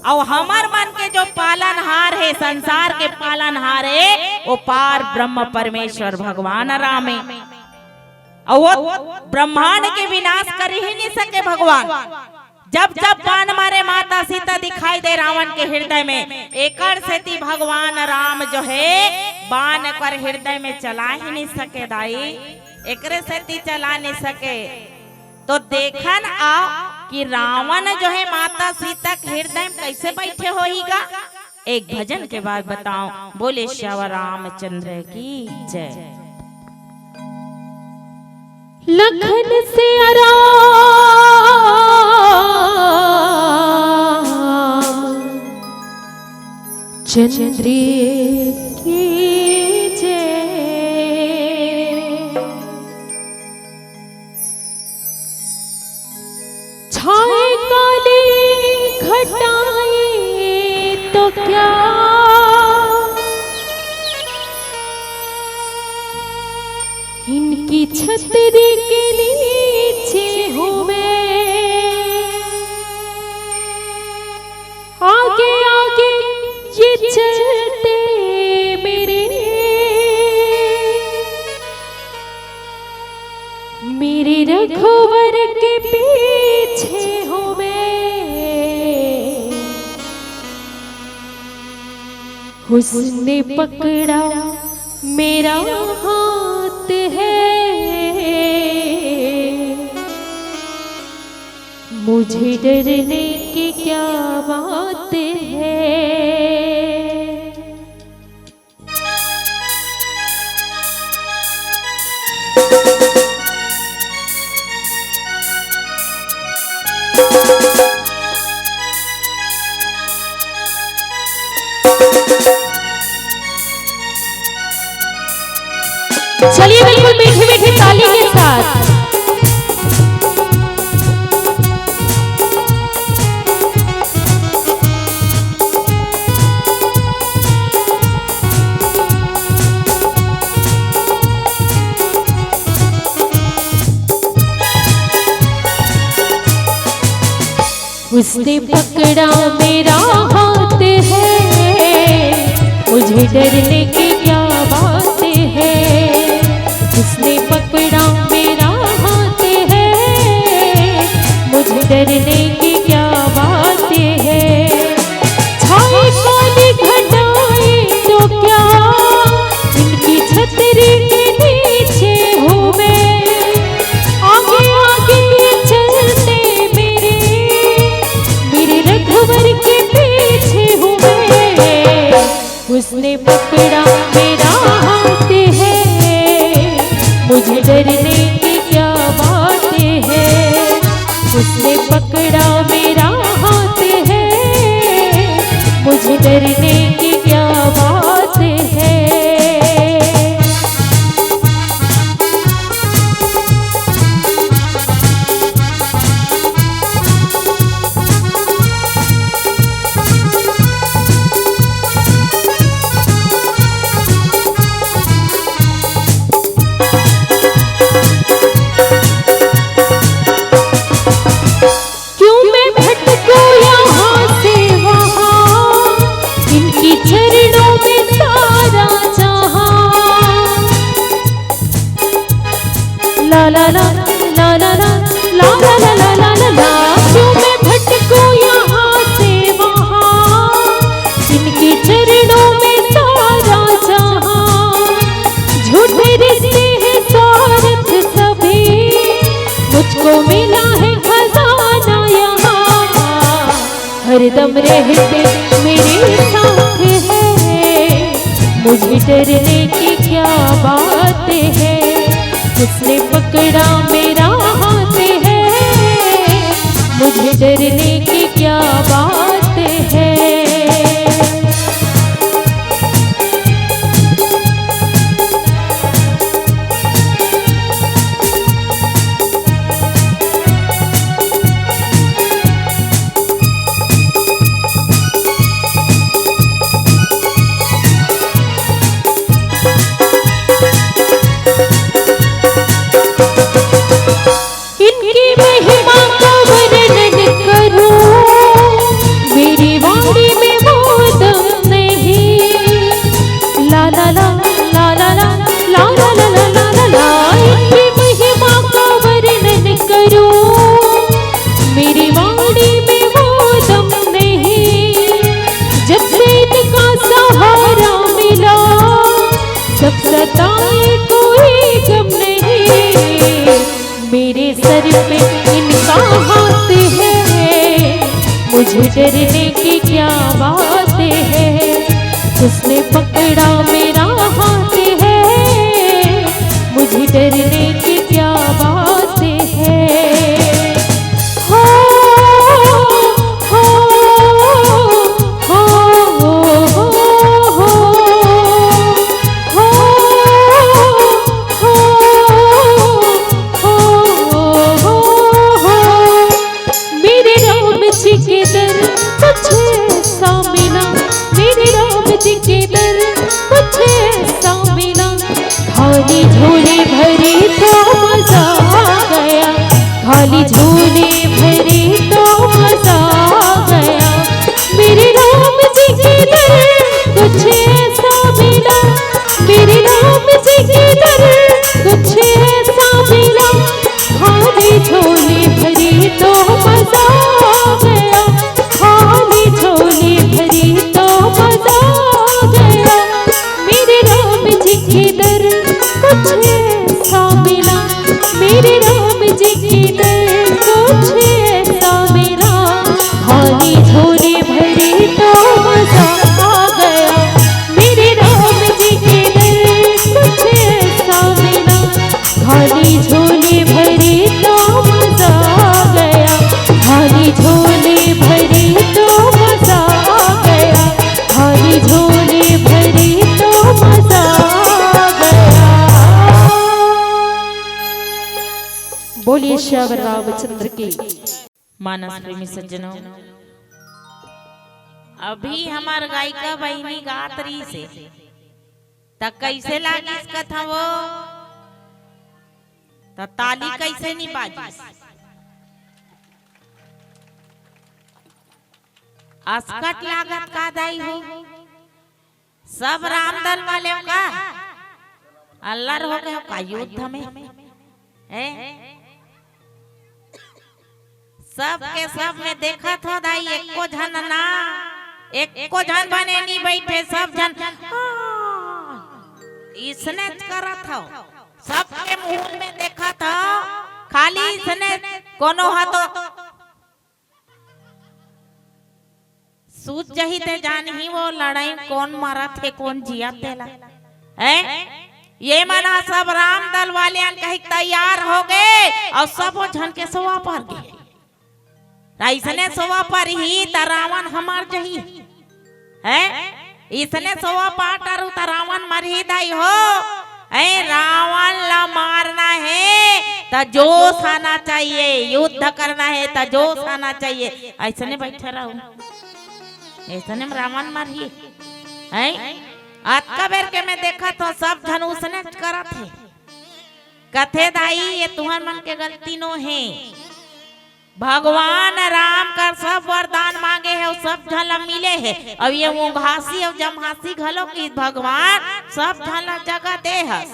अउ हमर मन के जो पालनहार हे, संसार के पालनहार हे, वो पार ब्रह्म परमेश्वर भगवान राम हे। अउ वो ब्रह्मांड के विनाश कर ही नी सके भगवान। जब जब बान मारे माता सीता दिखाई दे रावण के हृदय में, एकर सेती भगवान राम जो हे बान कर हृदय में चला ही नी सके दाई, एकरे सेती चला नी सके। तो देखन आ कि रावण जो हे माता सीता के हृदय में कइसे बइठे होही गा। एक भजन के बाद बताओ। बोले श्यावर रामचंद्र की जय। लखन से आराम चंद्र की जय। छाए काली घटाएं तो क्या, इनकी छतरी के नीचे हूँ मैं। आगे आगे ये चलते मेरे, मेरे रघुवर के पीछे हूँ मैं। उसने पकड़ा मेरा हाथ है, मुझे डरने की क्या बात है। चलिए, बिल्कुल मीठी मीठी ताली के साथ। उसने पकड़ा मेरा हाथ है, मुझे डरने की क्या बात है। उसने पकड़ा मेरा हाथ है, मुझे डरने की क्या बात है। छाए काली घटाएं तो क्या, इनकी छतरी के नीचे हूँ मैं। आगे आगे ये चलते मेरे, मेरे रघुवर के पीछे हूँ मैं। उसने पकड़ा मेरा हाथ है, मुझे डरने की क्या बात है। उसने पकड़ा मेरा हाथ है, मुझे डरने की क्या बात है। हरदम रहते मेरे साथ है, मुझे डरने की क्या बात है। उसने पकड़ा मेरा हाथ है, मुझे डरने की क्या बात है। इनकी महिमा का वर्णन करूं, मेरी वाणी में वो दम नहीं। ला ला ला, ला ला ला, ला ला ला ला ला ला ला। इनकी महिमा का वर्णन करूं, मेरी वाणी में वो दम नहीं। जब से इनका सहारा मिला, सब सताए कोई गम नहीं। मेरे सर पे इनका हाथ है, मुझे डरने की क्या बात है। उसने पकड़ा मेरा हाथ है, मुझे डरने की क्या बात है। हो, हो, हो, हो, हो, हो, हो, हो, हो, हो, हो। मेरे राम जी के दर कुछ ऐसा मिला, मेरे राम जी के दर कुछ ऐसा मिला। खाली झोली भरी तो मजा आ गया, खाली झोली भरी तो मजा आ गया। मेरे राम जी के दर कुछ ऐसा मिला, मेरे राम जी के दर कुछ ऐसा मिला। खाली झोली भरी तो मजा आ गया, खाली झोली भरी तो मजा आ गया। मेरे राम जी के दर कुछ ऐसा मिला, मेरे राम जी के दर कुछ ऐसा मिला। खाली झोली भरी तो मजा आ गया, मेरे राम जी के दर कुछ ऐसा मिला। खाली झोली भरी तो मजा आ गया, खाली झोली भरी तो मजा आ गया, खाली झोली भरी तो मजा आ गया। बोलिए सियावर रामचंद्र की। मानस प्रेमी सज्जनों, अभी हमार गायिका बहिनी गात रही से, त कैसे लागिस कथा वो? त ताली कैसे नहीं बाजिस? अस्कट लागत का दाई हो? सब रामदल वाले हो का? अल्लर हो गए हो का युद्ध में? हैं? सब के सब में देखत हो दाई, एको झन ना, एको झन बने नहीं बैठे, सब झन हाँ, इसने करत हो। सबके मुंह में देखत हो, खाली इसने कोनो हा तो सूझ जही ते जानही वो लड़ाई कोन मरत हे, कोन जियत तेला। हैं? ये मन ह सब रामदल वाले अन कही तैयार हो गए अउ सबो झन के सोवा पर गए। अइसने सोवा पर ही त रावण हमार जही। हैं? इसने सोवा पाट अरु त रावण मरही दाई हो। ऐ रावण ला मारना हे त जोश आना चाहिए, युद्ध करना हे त जोश आना चाहिए। अइसने बैठे रहू, अइसने में रावण मरही। हैं? अतका बेर के मैं देखत हो सब झन उसने करत हे। कथे दाई ये तुहर मन के गलती नो हे। भगवान राम कर सब वरदान मांगे हे, अउ सब झन ला मिले हे। अउ ये मुंहासी अउ जम्हासी घलो कि भगवान सब झन ला जगह दे हस,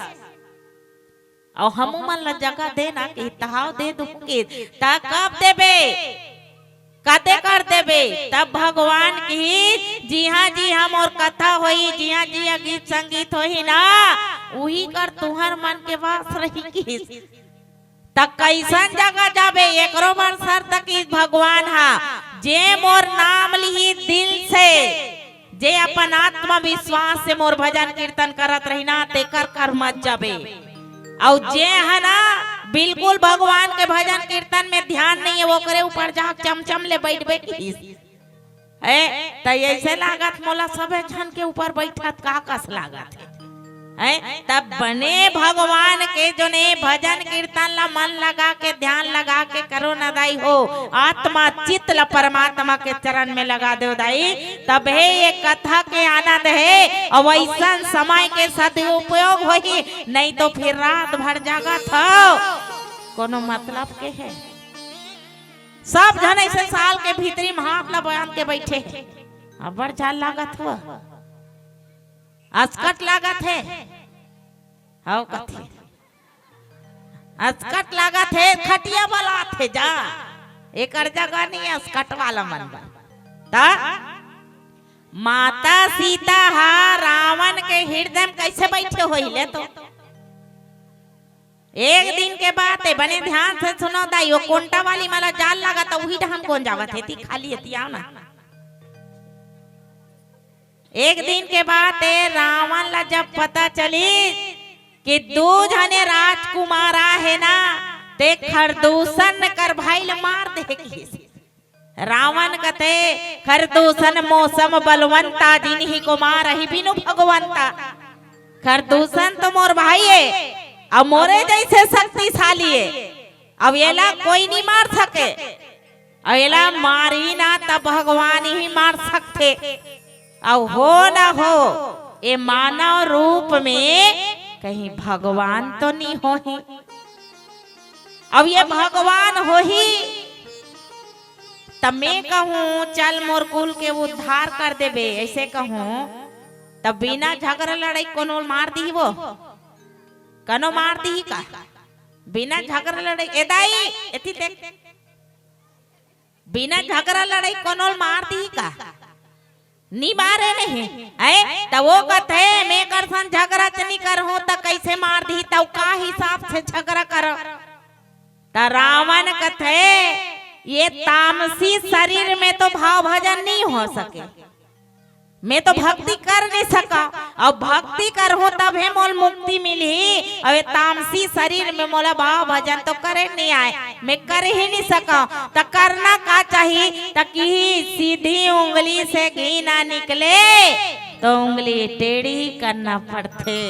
अउ हमू मन ला जगह दे ना कि तहाव दे दू कि त कब देबे, कते कर देबे? तब भगवान की जिहां जिहां मोर कथा होई, जिहां जिहां गीत संगीत होई ना, उही कर तुहर मन के वास रही कि त कइसन जगह जाबे? एकरो बर शर्त किहिस भगवान हा, जे मोर नाम लिही दिल से, जे अपन आत्मविश्वास से मोर भजन कीर्तन करत रही ना, तेकर कर मत जाबे। अउ जे ह ना बिल्कुल भगवान के भजन कीर्तन में ध्यान नइ हे, ओकरे ऊपर जाके चमचम ले बइठबे किहिस। ए, त अइसे लागत मोला सबे झन के ऊपर बइठत का कस लागत हे। हैं? तब बने भगवान के जोने भजन कीर्तन ला मन लगा के, ध्यान लगा के करो न दाई हो, आत्मा चित्त ला परमात्मा के चरण में लगा देव दाई, तबे ये कथा के आनंद हे। अउ अइसन समय के सदुपयोग होही, नइ तो फिर रात भर जागत हो, कोनो मतलब के हे? सब झन अइसे साल के भीतरी में हाथ ला बांध के बइठे हे। अब्बड़ जाड़ लागत हो, असकट लागत हे। हव कथे, असकट लागत हे, खटिया बलात हे जा, एकर जगह नइ हे असकट वाला मन बर। त माता सीता हा रावण के हृदय में कइसे बइठे होही ले तो? एक दिन के बात हे, बने ध्यान से सुनो दाई, ओ कोंटा वाली मन ला जाड़ लागत, उही डहन कोन जावत हे, एती खाली एती आव ना। एक दिन के बात हे, रावण ला जब पता चलिस कि दू झने राजकुमार आहे ना, ते खरदूषण कर भाई ला मार दे किहिस। रावण कथे, "खरदूषण मौसम बलवंता, जिनहि को मारहि बिनु भगवंता।" खरदूषण तो मोर भाई हे, अउ मोरे जइसे शक्तिशाली हे, अउ एला कोई नइ मार सके। अउ एला मारही ना त भगवान ही मार सकथे। अउ हो ना हो, ए मानव रूप में कहीं भगवान तो नइ होही। अउ ये भगवान होही, त मैं कहूँ, "चल मोर कुल के उद्धार कर देबे," अइसे कहूँ, त बिना झगरा लड़ई कोनो मार दिही वो? कनो मार दिही का? बिना झगरा लड़ई, ए दाई, एती देख, बिना झगरा लड़ई कोनो मार दिही का? नइ मारे नहीं। ऐ, त वो कथे, "मैं एकर संग झगरा च नइ करहूँ, त कइसे मार दिही? त का हिसाब से झगरा कर?" त रावण कथे, "ये तामसी शरीर में तो भाव भजन नइ हो सके।" मैं तो भक्ति कर नइ सकंव, अउ भक्ति करहूँ तभे मोला मुक्ति मिलही, अउ ये तामसी शरीर में मोला भाव भजन तो करे नइ आय, मैं कर ही नइ सकंव। त करना का चाही? त किहिस, "सीधी उंगली से घी ना निकले, तो उंगली टेढ़ी करना पड़थे।"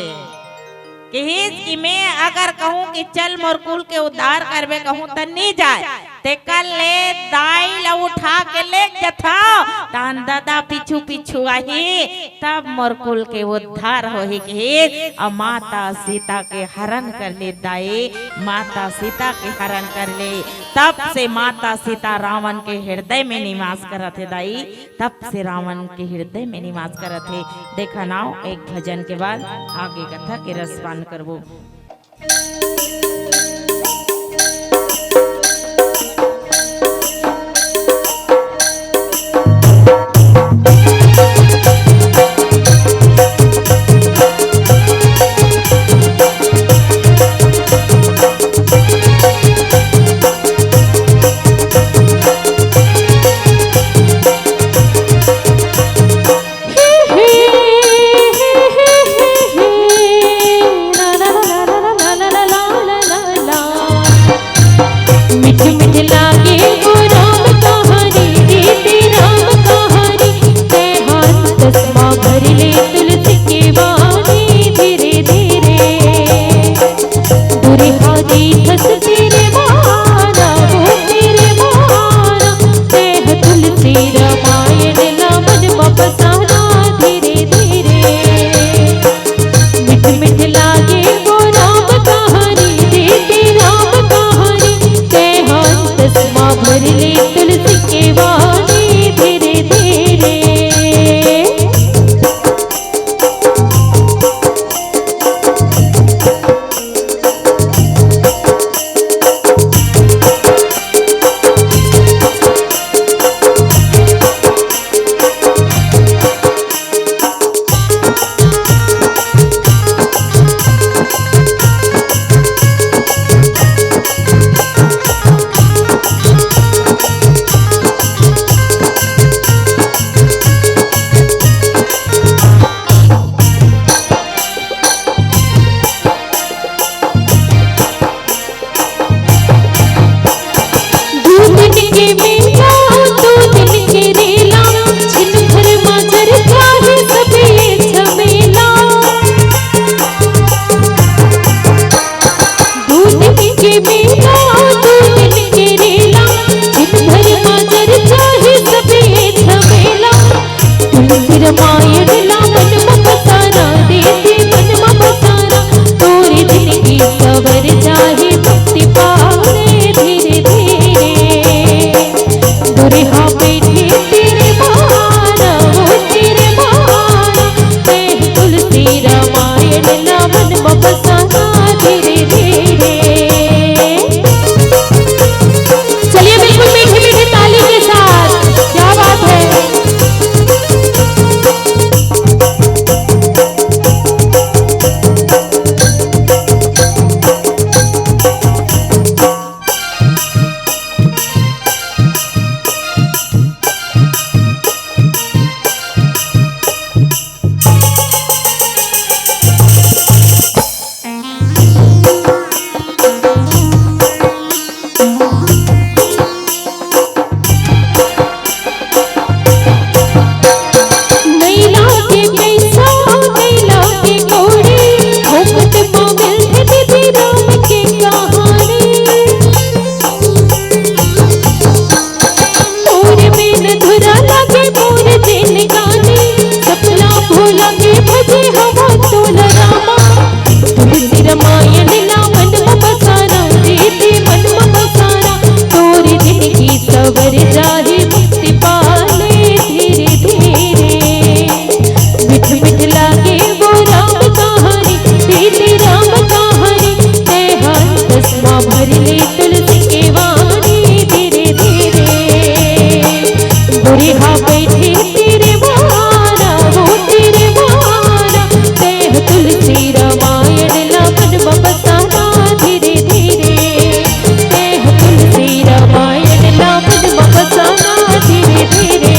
किहिस कि मैं अगर कहूँ कि चल मोर कुल के उद्धार करबे कहूँ त नइ जाय, तेकर ले दाई ल उठा के ले जथव, तहन ददा पीछू पीछू आही, तब मोर कुल के उद्धार होही किहिस। अउ माता सीता के हरण कर ले दाई, माता सीता के हरण कर ले। तब से माता सीता रावण के हृदय में निवास करत हे दाई। तब से रावण के हृदय में निवास करत हे। देखा नाव, एक भजन के बाद आगे कथा के रसपान करबो। रामायण ला मन म बसाना, दे दे मन म बसाना, तोर जिनगी सवर जाही भक्ति पाले धीरे धीरे। दुरिहा बैठे तेरे माना, वो तेरे माना, मैं तुलसी रामायण ला मन म बसाना धीरे धीरे। चलिए बिल्कुल मीठी मीठी ताली के साथ, क्या बात है। नैना के पैसा, नैना के कौड़ी, फोकट म मिलथे दीदी राम के कहानी। मोर बिन अधूरा लागे मोर जिनगानी, सपना भुला के भजे हवा तोला रामा। तुलसी रामायण ला मन म बसाना, दे दे मन म बसाना, तोर जिनगी सवर जाही भक्ति पाले धीरे धीरे। मीठ मीठ लागे वो राम कहानी, प्रीति राम कहानी, तैं हर चश्मा भर ले तुलसी के वाणी धीरे धीरे। बुढ़िया बैठे तेरे माना, वो तेरे माना, तैं तुलसी रामायण ला मन म बसाना धीरे धीरे। तैं तुलसी रामायण ला मन म बसाना धीरे धीरे।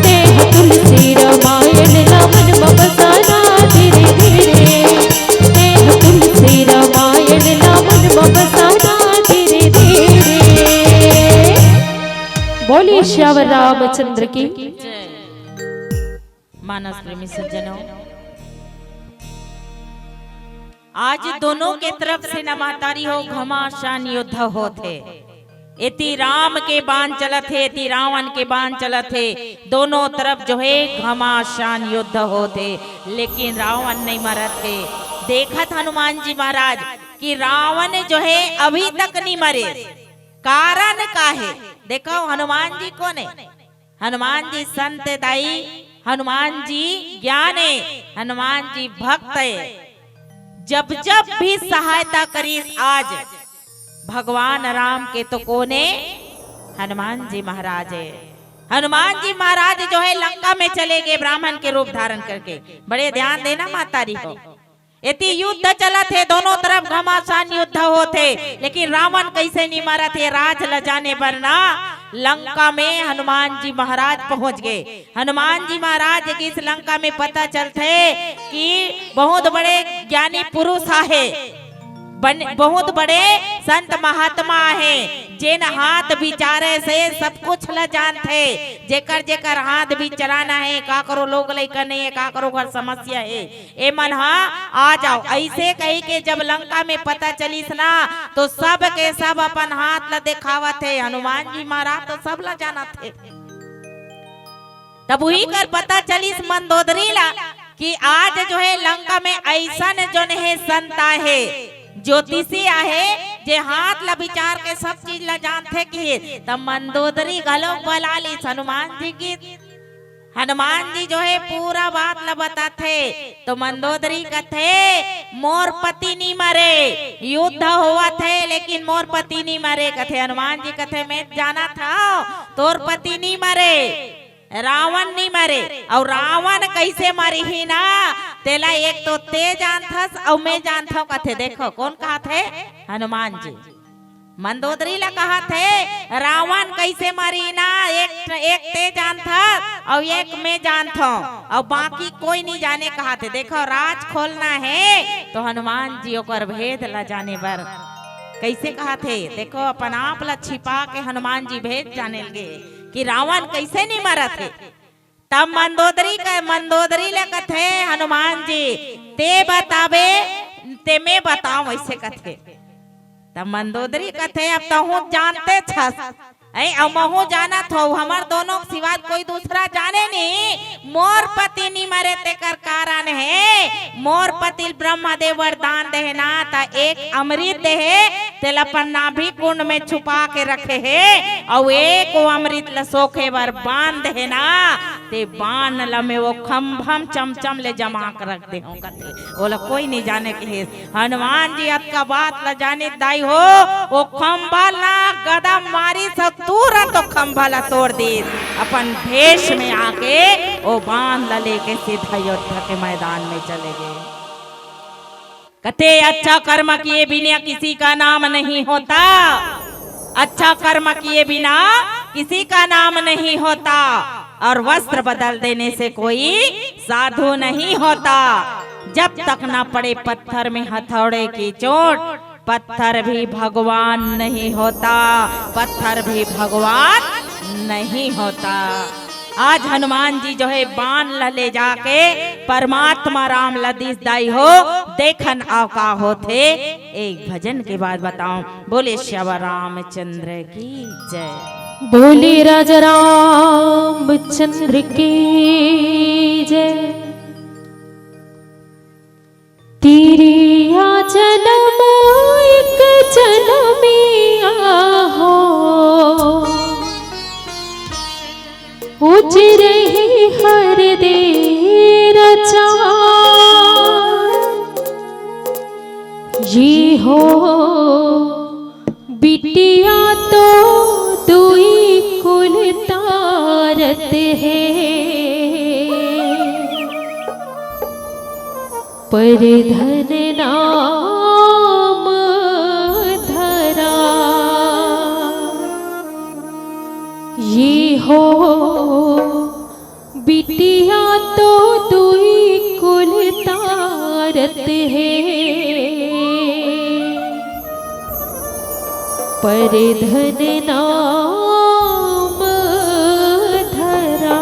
तैं तुलसी रामायण ला मन म बसाना धीरे धीरे। तैं तुलसी रामायण ला मन म बसाना धीरे धीरे। बोलिए सियावर रामचंद्र की। मानस प्रेमी सज्जनों, आज दोनों के तरफ से न महतारी हो, घमासान युद्ध होत हे। एती राम के बाण चलत हे, एती रावण के बाण चलत हे। दोनों तरफ जो हे घमासान युद्ध होत हे, लेकिन रावण नहीं मरत हे। देखत हनुमान जी महाराज कि रावण जो हे अभी तक नहीं मरे। कारण का हे? देखो हनुमान जी कोन हे? हनुमान जी संत दाई, हनुमान जी ज्ञान हे, हनुमान जी भक्त हे। जब जब भी सहायता करिस आज भगवान राम के तो कोन हे? हनुमान जी महाराज हे। हनुमान जी महाराज जो हे लंका में चले गए ब्राह्मण के रूप धारण करके। बड़े ध्यान देना महतारी हो। एती युद्ध चलत हे, दोनों तरफ घमासान युद्ध होत हे, लेकिन रावण कइसे नहीं मरत हे, राज ल जाने बर ना लंका में हनुमान जी महाराज पहुंच गए। हनुमान जी महाराज गिस लंका में पता चलथे कि बहुत बड़े ज्ञानी पुरुष आहे, बन-, बहुत बड़े संत महात्मा आहे, जेन हाथ बिचारे से सब कुछ ल जानथे। जेकर जेकर हाथ बिचराना हे, काकरो लोग लइका नहीं हे, काकरो घर समस्या हे, ए मन हा आ जाओ। अइसे कहि के जब लंका में पता चलिस ना, तो सब के सब अपन हाथ ल देखावत हे। हनुमान जी महाराज तो सब ल जानत हे। तब उही कर पता चलिस मंदोदरी ला कि आज जो हे लंका में अइसन जोन हे संत आहे, ज्योतिषी आहे, जे हाथ ला विचार के सब चीज ला जानथे कि। तब मंदोदरी घलो बला लिस हनुमान जी की। हनुमान जी जो हे पूरा बात ला बताथे, तो मंदोदरी कथे, "मोर पति नी मरे, युद्ध होवत हे, लेकिन मोर पति नी मरे।" कथे हनुमान जी, कथे, "मैं जानत हव, तोर पति नी मरे, रावण नी मरे।" अउ रावण कइसे मरही ना, तेला एक तो ते जानथस अउ मैं जानथव, कथे। देखो, कोन कहत हे? हनुमान जी। मंदोदरी ला कहत हे, "रावण कइसे मरी ना, एक, एक ते जानथस अउ एक मैं जानथव, अउ बाकी कोई नहीं जाने," कहत हे। देखो, राज खोलना हे तो हनुमान जी ओकर भेद ला जाने बर कइसे कहत हे। देखो, अपन आप ला छिपा के हनुमान जी भेद जाने लगे कि रावण कइसे नहीं मरत हे। तब मंदोदरी का, मंदोदरी ले कथे हनुमान जी, "ते बताबे, ते मैं बताऊं," ऐसे कथे। तब मंदोदरी कथे, "अब तहूं जानते छस, ऐ, अउ महू जानत हो, हमर दोनों के सिवा कोई दूसरा जाने नहीं। मोर पति नी मरे, तेकर कारण हे, मोर पति ल ब्रह्मदेव वरदान देहे ना, त एक अमृत देहे, तेला अपन नाभि कुंड में छुपा के रखे हे, अउ एक वो अमृत ल सोखे बर बांध देहे ना, ते बान ल मैं वो खंभा म चमचम ले जमा के रख दे हूँ, कथे। ओला कोई नहीं जाने के हे। हनुमान जी अतका बात ला जानिस दाई हो, वो खंभा ला गदा मारिस अउ तुरंत वो खंभा ला तोड़ दिस। अपन भेष में आके वो बान ला लेके सीधा अयोध्या के मैदान में चले गे। कथे, अच्छा कर्म किए बिना किसी का नाम नहीं होता, अच्छा कर्म किए बिना किसी का नाम नहीं होता, और वस्त्र बदल देने से कोई साधु नहीं होता। जब तक ना पड़े पत्थर में हथौड़े की चोट, पत्थर भी भगवान नहीं होता, पत्थर भी भगवान नहीं होता। आज हनुमान जी जो है बान ला ले जाके परमात्मा राम ला दिस दाई हो, देखन अउ का होथे। एक भजन के बाद बताओ। बोले श्यावर रामचंद्र की जय। बोले राजा रामचंद्र की जय। तिरिया जनम एक जनमिया हो, उजरही हर दे रचा। ये हो बिटिया तो दुई कुल तारत हे, पर धन नाम धरा। ये हो बिटिया तो दुई कुल तारत हे, पर धन नाम धरा।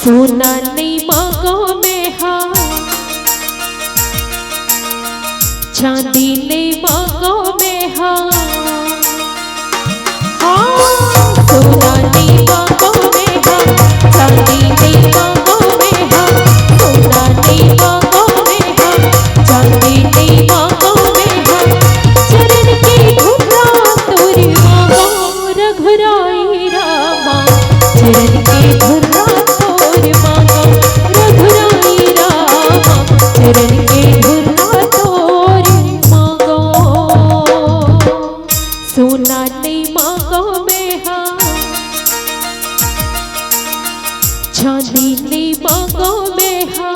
सोना नहीं मांगो में हा, चांदी नहीं मांगो में हा। हाँ, सोना नहीं मांगो में हा, चांदी नहीं मांगो में हा, सोना नहीं मांगो में हा, चांदी नहीं मांगो में हा। चरण की धुरा तोरी मांगो रघुराई रामा, चरण की धुरा तोरी मांगो रघुराई रामा, चरण की धुरा तोरी मांगो। सोना नहीं मांगो में हा, चांदी नहीं मांगो में हा।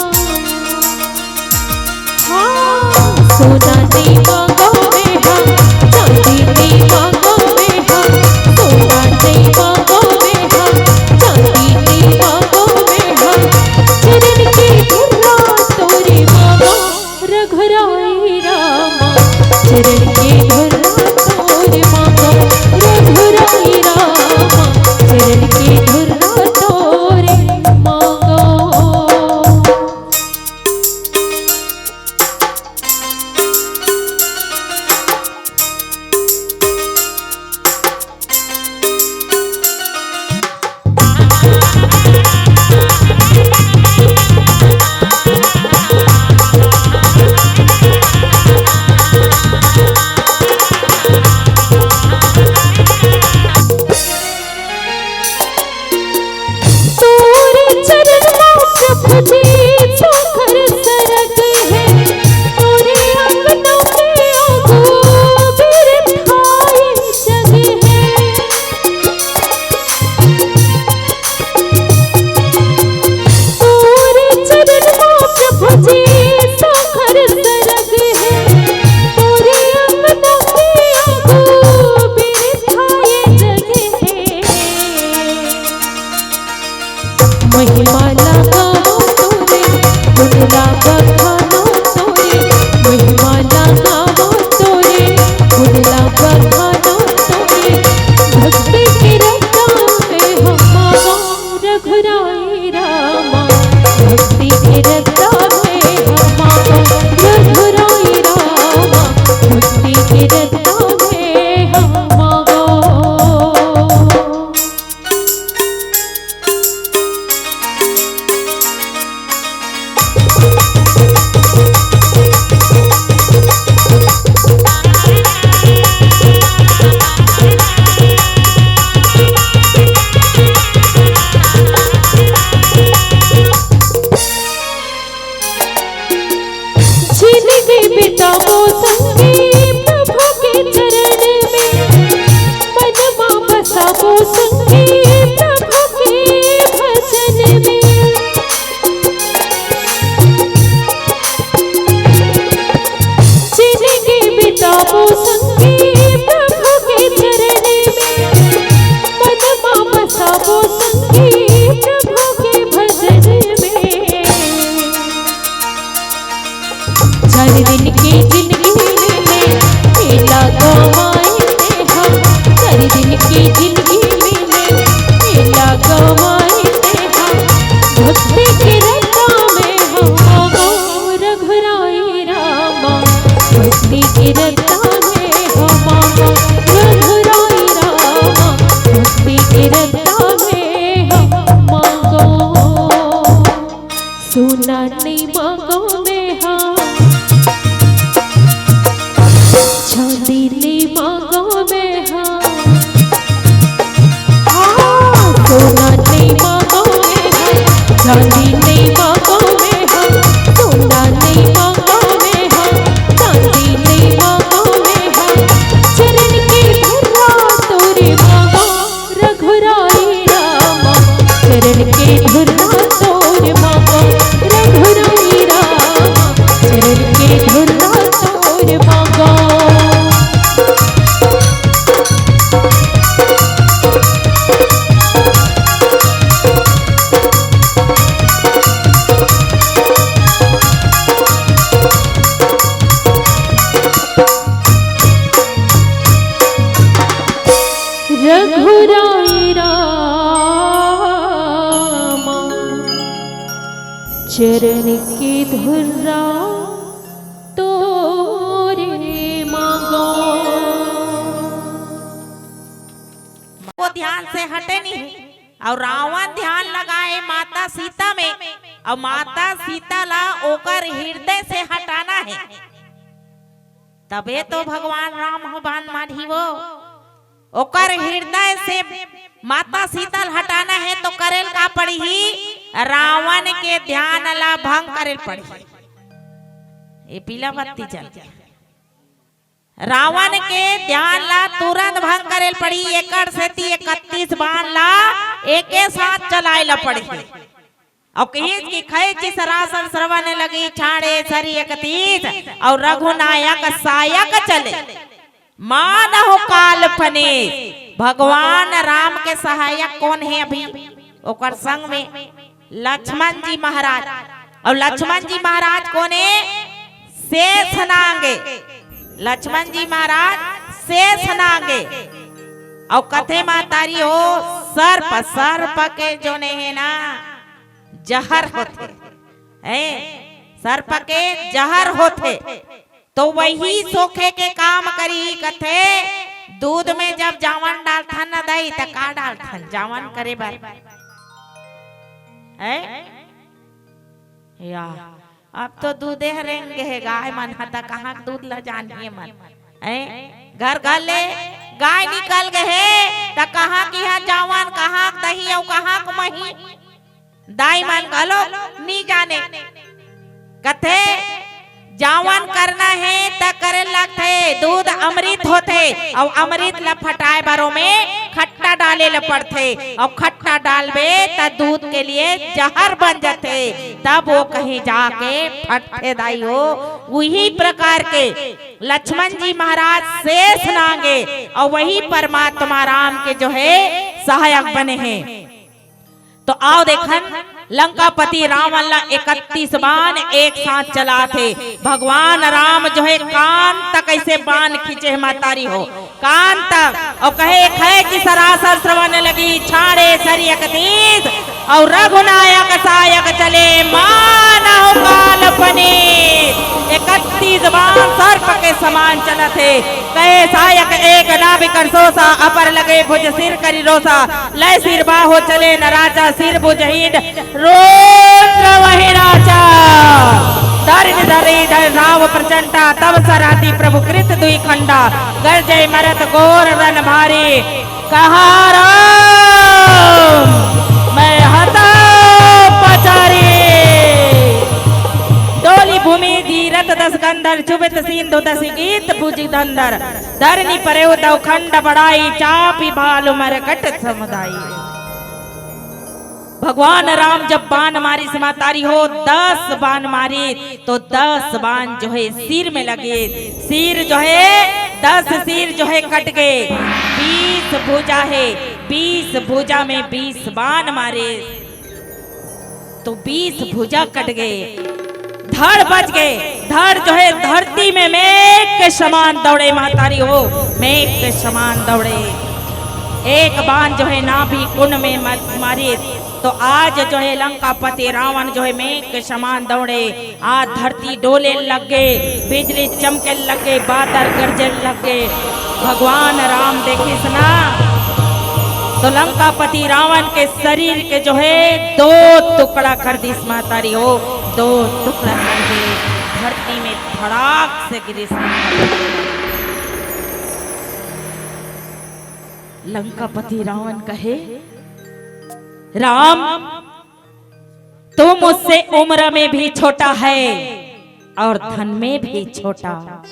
हाँ, सोना नहीं मांगो में हा, चांदी नहीं मांगो में हा, सोना नहीं मांगो में हा, चांदी नहीं मांगो में हा। चरण की धुरा तोरी मांगो रघुराई रामा, चरण की धुरा तोर मांगो रघुराई रामा, चरण की धुरा तोर मांगो। ला बखानो तोरे, महिमा ला गावो तोरे, गुण ला बखानो तोरे, भक्ति के रंगा में हम आवा रघुराई रामा, भक्ति के रंगा में हम आवा रघुराई रामा, भक्ति के रंगा में हम आवा। जिनगी बिताबो संगी प्रभु के चरण में, मनमा बसाबो संगी प्रभु के भजन में। जिनगी बिताबो संगी प्रभु के चरण में, मनमा बसाबो संगी प्रभु के भजन में। चार दिन के जिनगी में मेला गवाए ते हम, चार दिन के जिनगी में मेला गवाए ते हम, भक्ति के रंगा में हम आवा रघुराई रामा, भक्ति के रंगा में हम आवा रघुराई रामा, भक्ति के रंगा में हम आवा। सोना नइ मांगों मैं हा, चांदी नइ मांगों मैं हा। हाँ, सोना नइ मांगों मैं हा, चांदी नइ मांगों मैं हा, सोना नइ मांगों मैं हा, चांदी नइ मांगों मैं हा। चरण के धुर्रा तोरे मांगों रघुराई रामा, चरण के धुर्रा तोर मांगों रघुराई रामा, चरण के धुर्रा तोर मांगों। रघुराई रामा, चरण के धुर्रा तोरे मांगों। वो ध्यान से हटे नहीं, अउ रावण ध्यान लगाए माता सीता में, अउ माता सीता ला ओकर हृदय से हटाना हे। तभे तो भगवान राम ह बान मारही वो। ओकर हृदय से माता सीता ल हटाना हे तो करेल का पड़ही? रावण के ध्यान ला भंग करेल पड़ही। ए पीला बत्ती चल, रावण के ध्यान ला तुरंत भंग करेल पड़ही। एकर सेती इकतीस बाण ला एके साथ चलाए ला पड़ही। अउ कहिस कि खैची सरासन श्रवण लगी छाड़े सरी इकतीस, अउ रघुनायक सायक चले। मानहु काल फनीस। भगवान राम के सहायक कोन हे अभी? ओकर संग में लक्ष्मण जी महाराज। अउ लक्ष्मण जी महाराज कोन हे? शेष नांगे। लक्ष्मण जी महाराज शेष नांगे। अउ कथे मातारी हो, सर्प, सर्प के जोने हे ना, जहर होथे, हैं? सर्प के जहर होथे, तो वही सोखे के काम करी। कथे, दूध में जब जावन डालथन न दाई, त का डालथन जावन करे बर? हैं? या, अब तो दूधे ह रेंग गे हे, गाय मन ह त कहाँ के दूध ल जानही मन। हैं? घर घर ले गाय निकल गे हे, त कहाँ के इहाँ जावन, कहाँ के दही अउ कहाँ के मही? दाई मन घलो नी जाने। कथे, जावन करना हे त करे लगथे, दूध अमृत होथे, अउ अमृत ल फटाए बर ओमे खट्टा डाले ल पड़थे, अउ खट्टा डालबे त दूध के लिए जहर बन जथे, तब वो कहीं जाके फटथे दाई हो। उही प्रकार के लक्ष्मण जी महाराज शेष नांगे, अउ वही परमात्मा राम के जो हे सहायक बने हे। तो आओ देखन, लंकापति रावण ला इकतीस बाण एक साथ चलाथे। भगवान राम जो हे कान तक अइसे बाण खींचे हे महतारी हो, कान तक, अउ कहे, "खय कि सरासर श्रवण लगी, छाड़े सरि इकतीस, अउ रघुनायक सायक चले, मानहु काल पनीत।" इकतीस बाण सर्प के समान चलत हे। कहे सायक एक नाभि कर सोसा, अपर लगे भुज सिर करि रोसा। लय सिर बाहो चले न राजा, सिर भुज हीन रोज वही राजा। धरि धरि धर राव प्रचंडा, तब सराती प्रभु कृत दुई खंडा। गरजे मरत घोर रण भारी, कहा राम मैं हता पचारी। डोली भूमि धीरथ दस गंधर, चुभित सिंधु दस गीत भुजि धंधर। धरनी परेउ दउ खंड बड़ाई, चापि भालु मरकट समुदाई। भगवान राम जब बाण मारिस महतारी हो, दस बाण मारिस, तो दस बाण जो हे सिर में लगे, सिर जो हे, दस सिर जो हे कट गे, बीस भुजा हे, बीस भुजा में बीस बाण मारिस, तो बीस भुजा कट गे, धड़ बच गे। धड़ जो हे धरती में मेघ के समान दौड़े महतारी हो, मेघ के समान दौड़े। एक बाण जो हे नाभि कुंड में मत-, मारिस, तो आज जो हे लंकापति रावण जो हे मेघ के समान दौड़े। आज धरती डोले लग गे, बिजली चमके लग गे, बादर गरजे लग गे। भगवान राम देखिस ना, तो लंकापति रावण के शरीर के जो हे दो टुकड़ा कर दिस महतारी हो, दो टुकड़ा कर दे। धरती में धड़ाक से गिरिस। लंकापति रावण कहे, राम, तू मुझसे उम्र में भी छोटा है और धन में भी छोटा,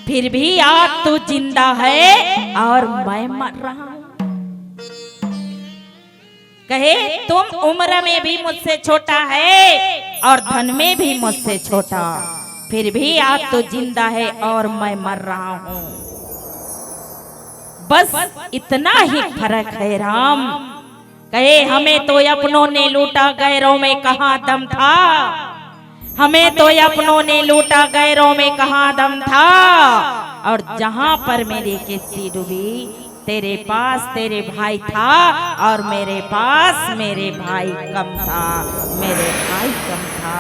फिर भी आज तू जिंदा है और मैं मर रहा हूं। कहे, तुम उम्र में भी मुझसे छोटा है और धन में भी मुझसे छोटा, फिर भी आज तू जिंदा है और मैं मर रहा हूं। बस इतना ही फर्क है राम। कहे, हमें तो अपनों ने लूटा, गैरों में कहाँ दम था। हमें तो अपनों ने लूटा, गैरों में कहाँ दम था। और जहां पर मेरी किश्ती डूबी, तेरे पास तेरे भाई था और मेरे पास मेरे भाई कम था, मेरे भाई कम था।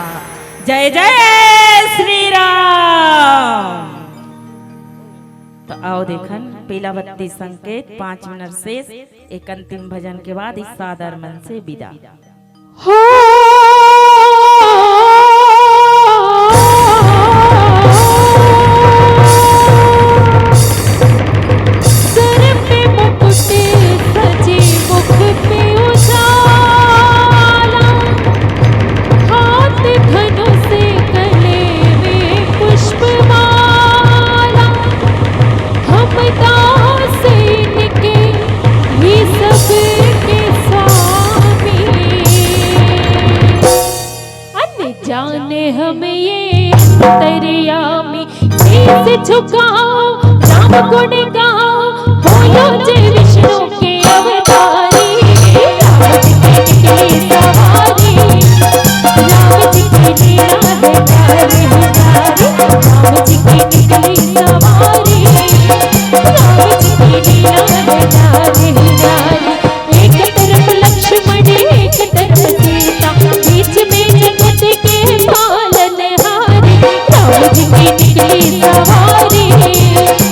जय जय श्री राम। तो आओ देखन, पीला बत्ती संकेत, पांच मिनट शेष। एक अंतिम भजन के बाद इस सादर मन से विदा। हो। सर पे मुकुट सजे मुख पे उजाला, हाथ धनुष गले में पुष्पमाला। हम दास इनके, ये सब के स्वामी। अनजान हम ये अंतर्यामी, शीश झुकाओ, राम गुण गाओ, बोलो जय विष्णु के अवतारी। राम जी की निकली सवारी, राम जी की लीला है न्यारी न्यारी। राम जी की निकली सवारी, राम जी की लीला है न्यारी न्यारी। एक तरफ लक्ष्मण, एक तरफ सीता, बीच में जगत के पालनहारी। राम जी की निकली सवारी,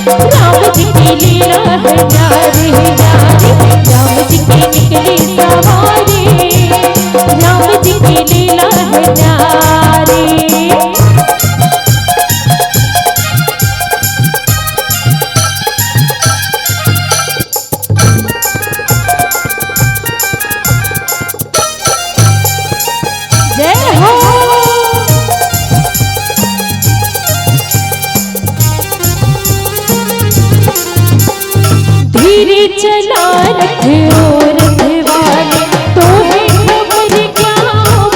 राम जी की लीला है न्यारी न्यारी। राम जी की निकली सवारी, राम जी की लीला है न्यारी। जय हो। धीरे चला रथ ओ रथ वाले, तो है खबर क्या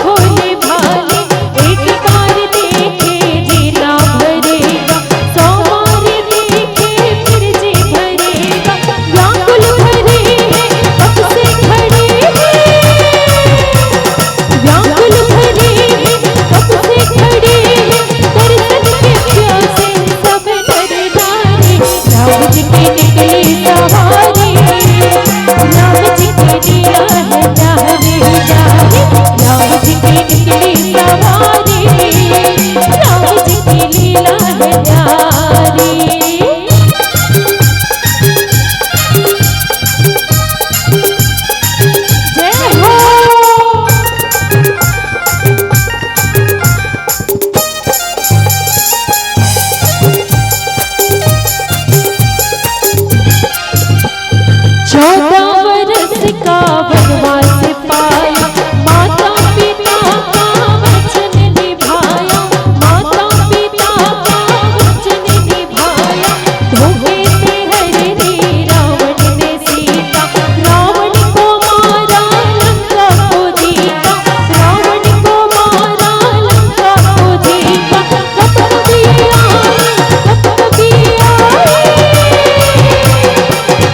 भोले भाले। एक बार देखे जी ना भरेगा, सौ बार देखे फिर जी भरेगा। व्याकुल भरे हैं, कब से खड़े हैं। सवारी, राम जी की लीला है प्यारी। जय हो। चौदह वर्ष का वनवास पाया, माता पिता का वचन निभाया, माता पिता का वचन निभाया। धोखे से हर ने रावण ने सीता, रावण को मारा, लंका को जीता, रावण को मारा, लंका को जीता। कब कभी आए, कब कभी आए,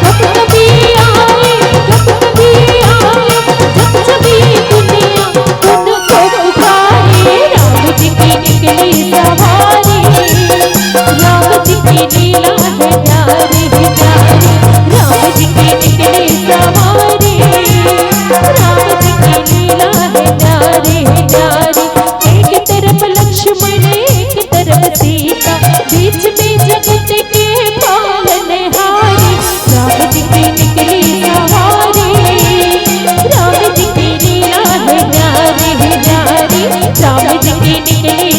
कब कभी आए, कब कभी आए, जब जब ये दुनिया उनको पुकारे। राम जी की निकली सवारी, राम जी की लीला है प्यारी प्यारी। राम जी की निकली सवारी, राम जी की लीला है प्यारी प्यारी। एक तरफ लक्ष्मण, एक तरफ सीता, बीच में जगत के पालनहारी। राम जी की निकली सवारी, राम जी की लीला है प्यारी प्यारी। राम जी की निकली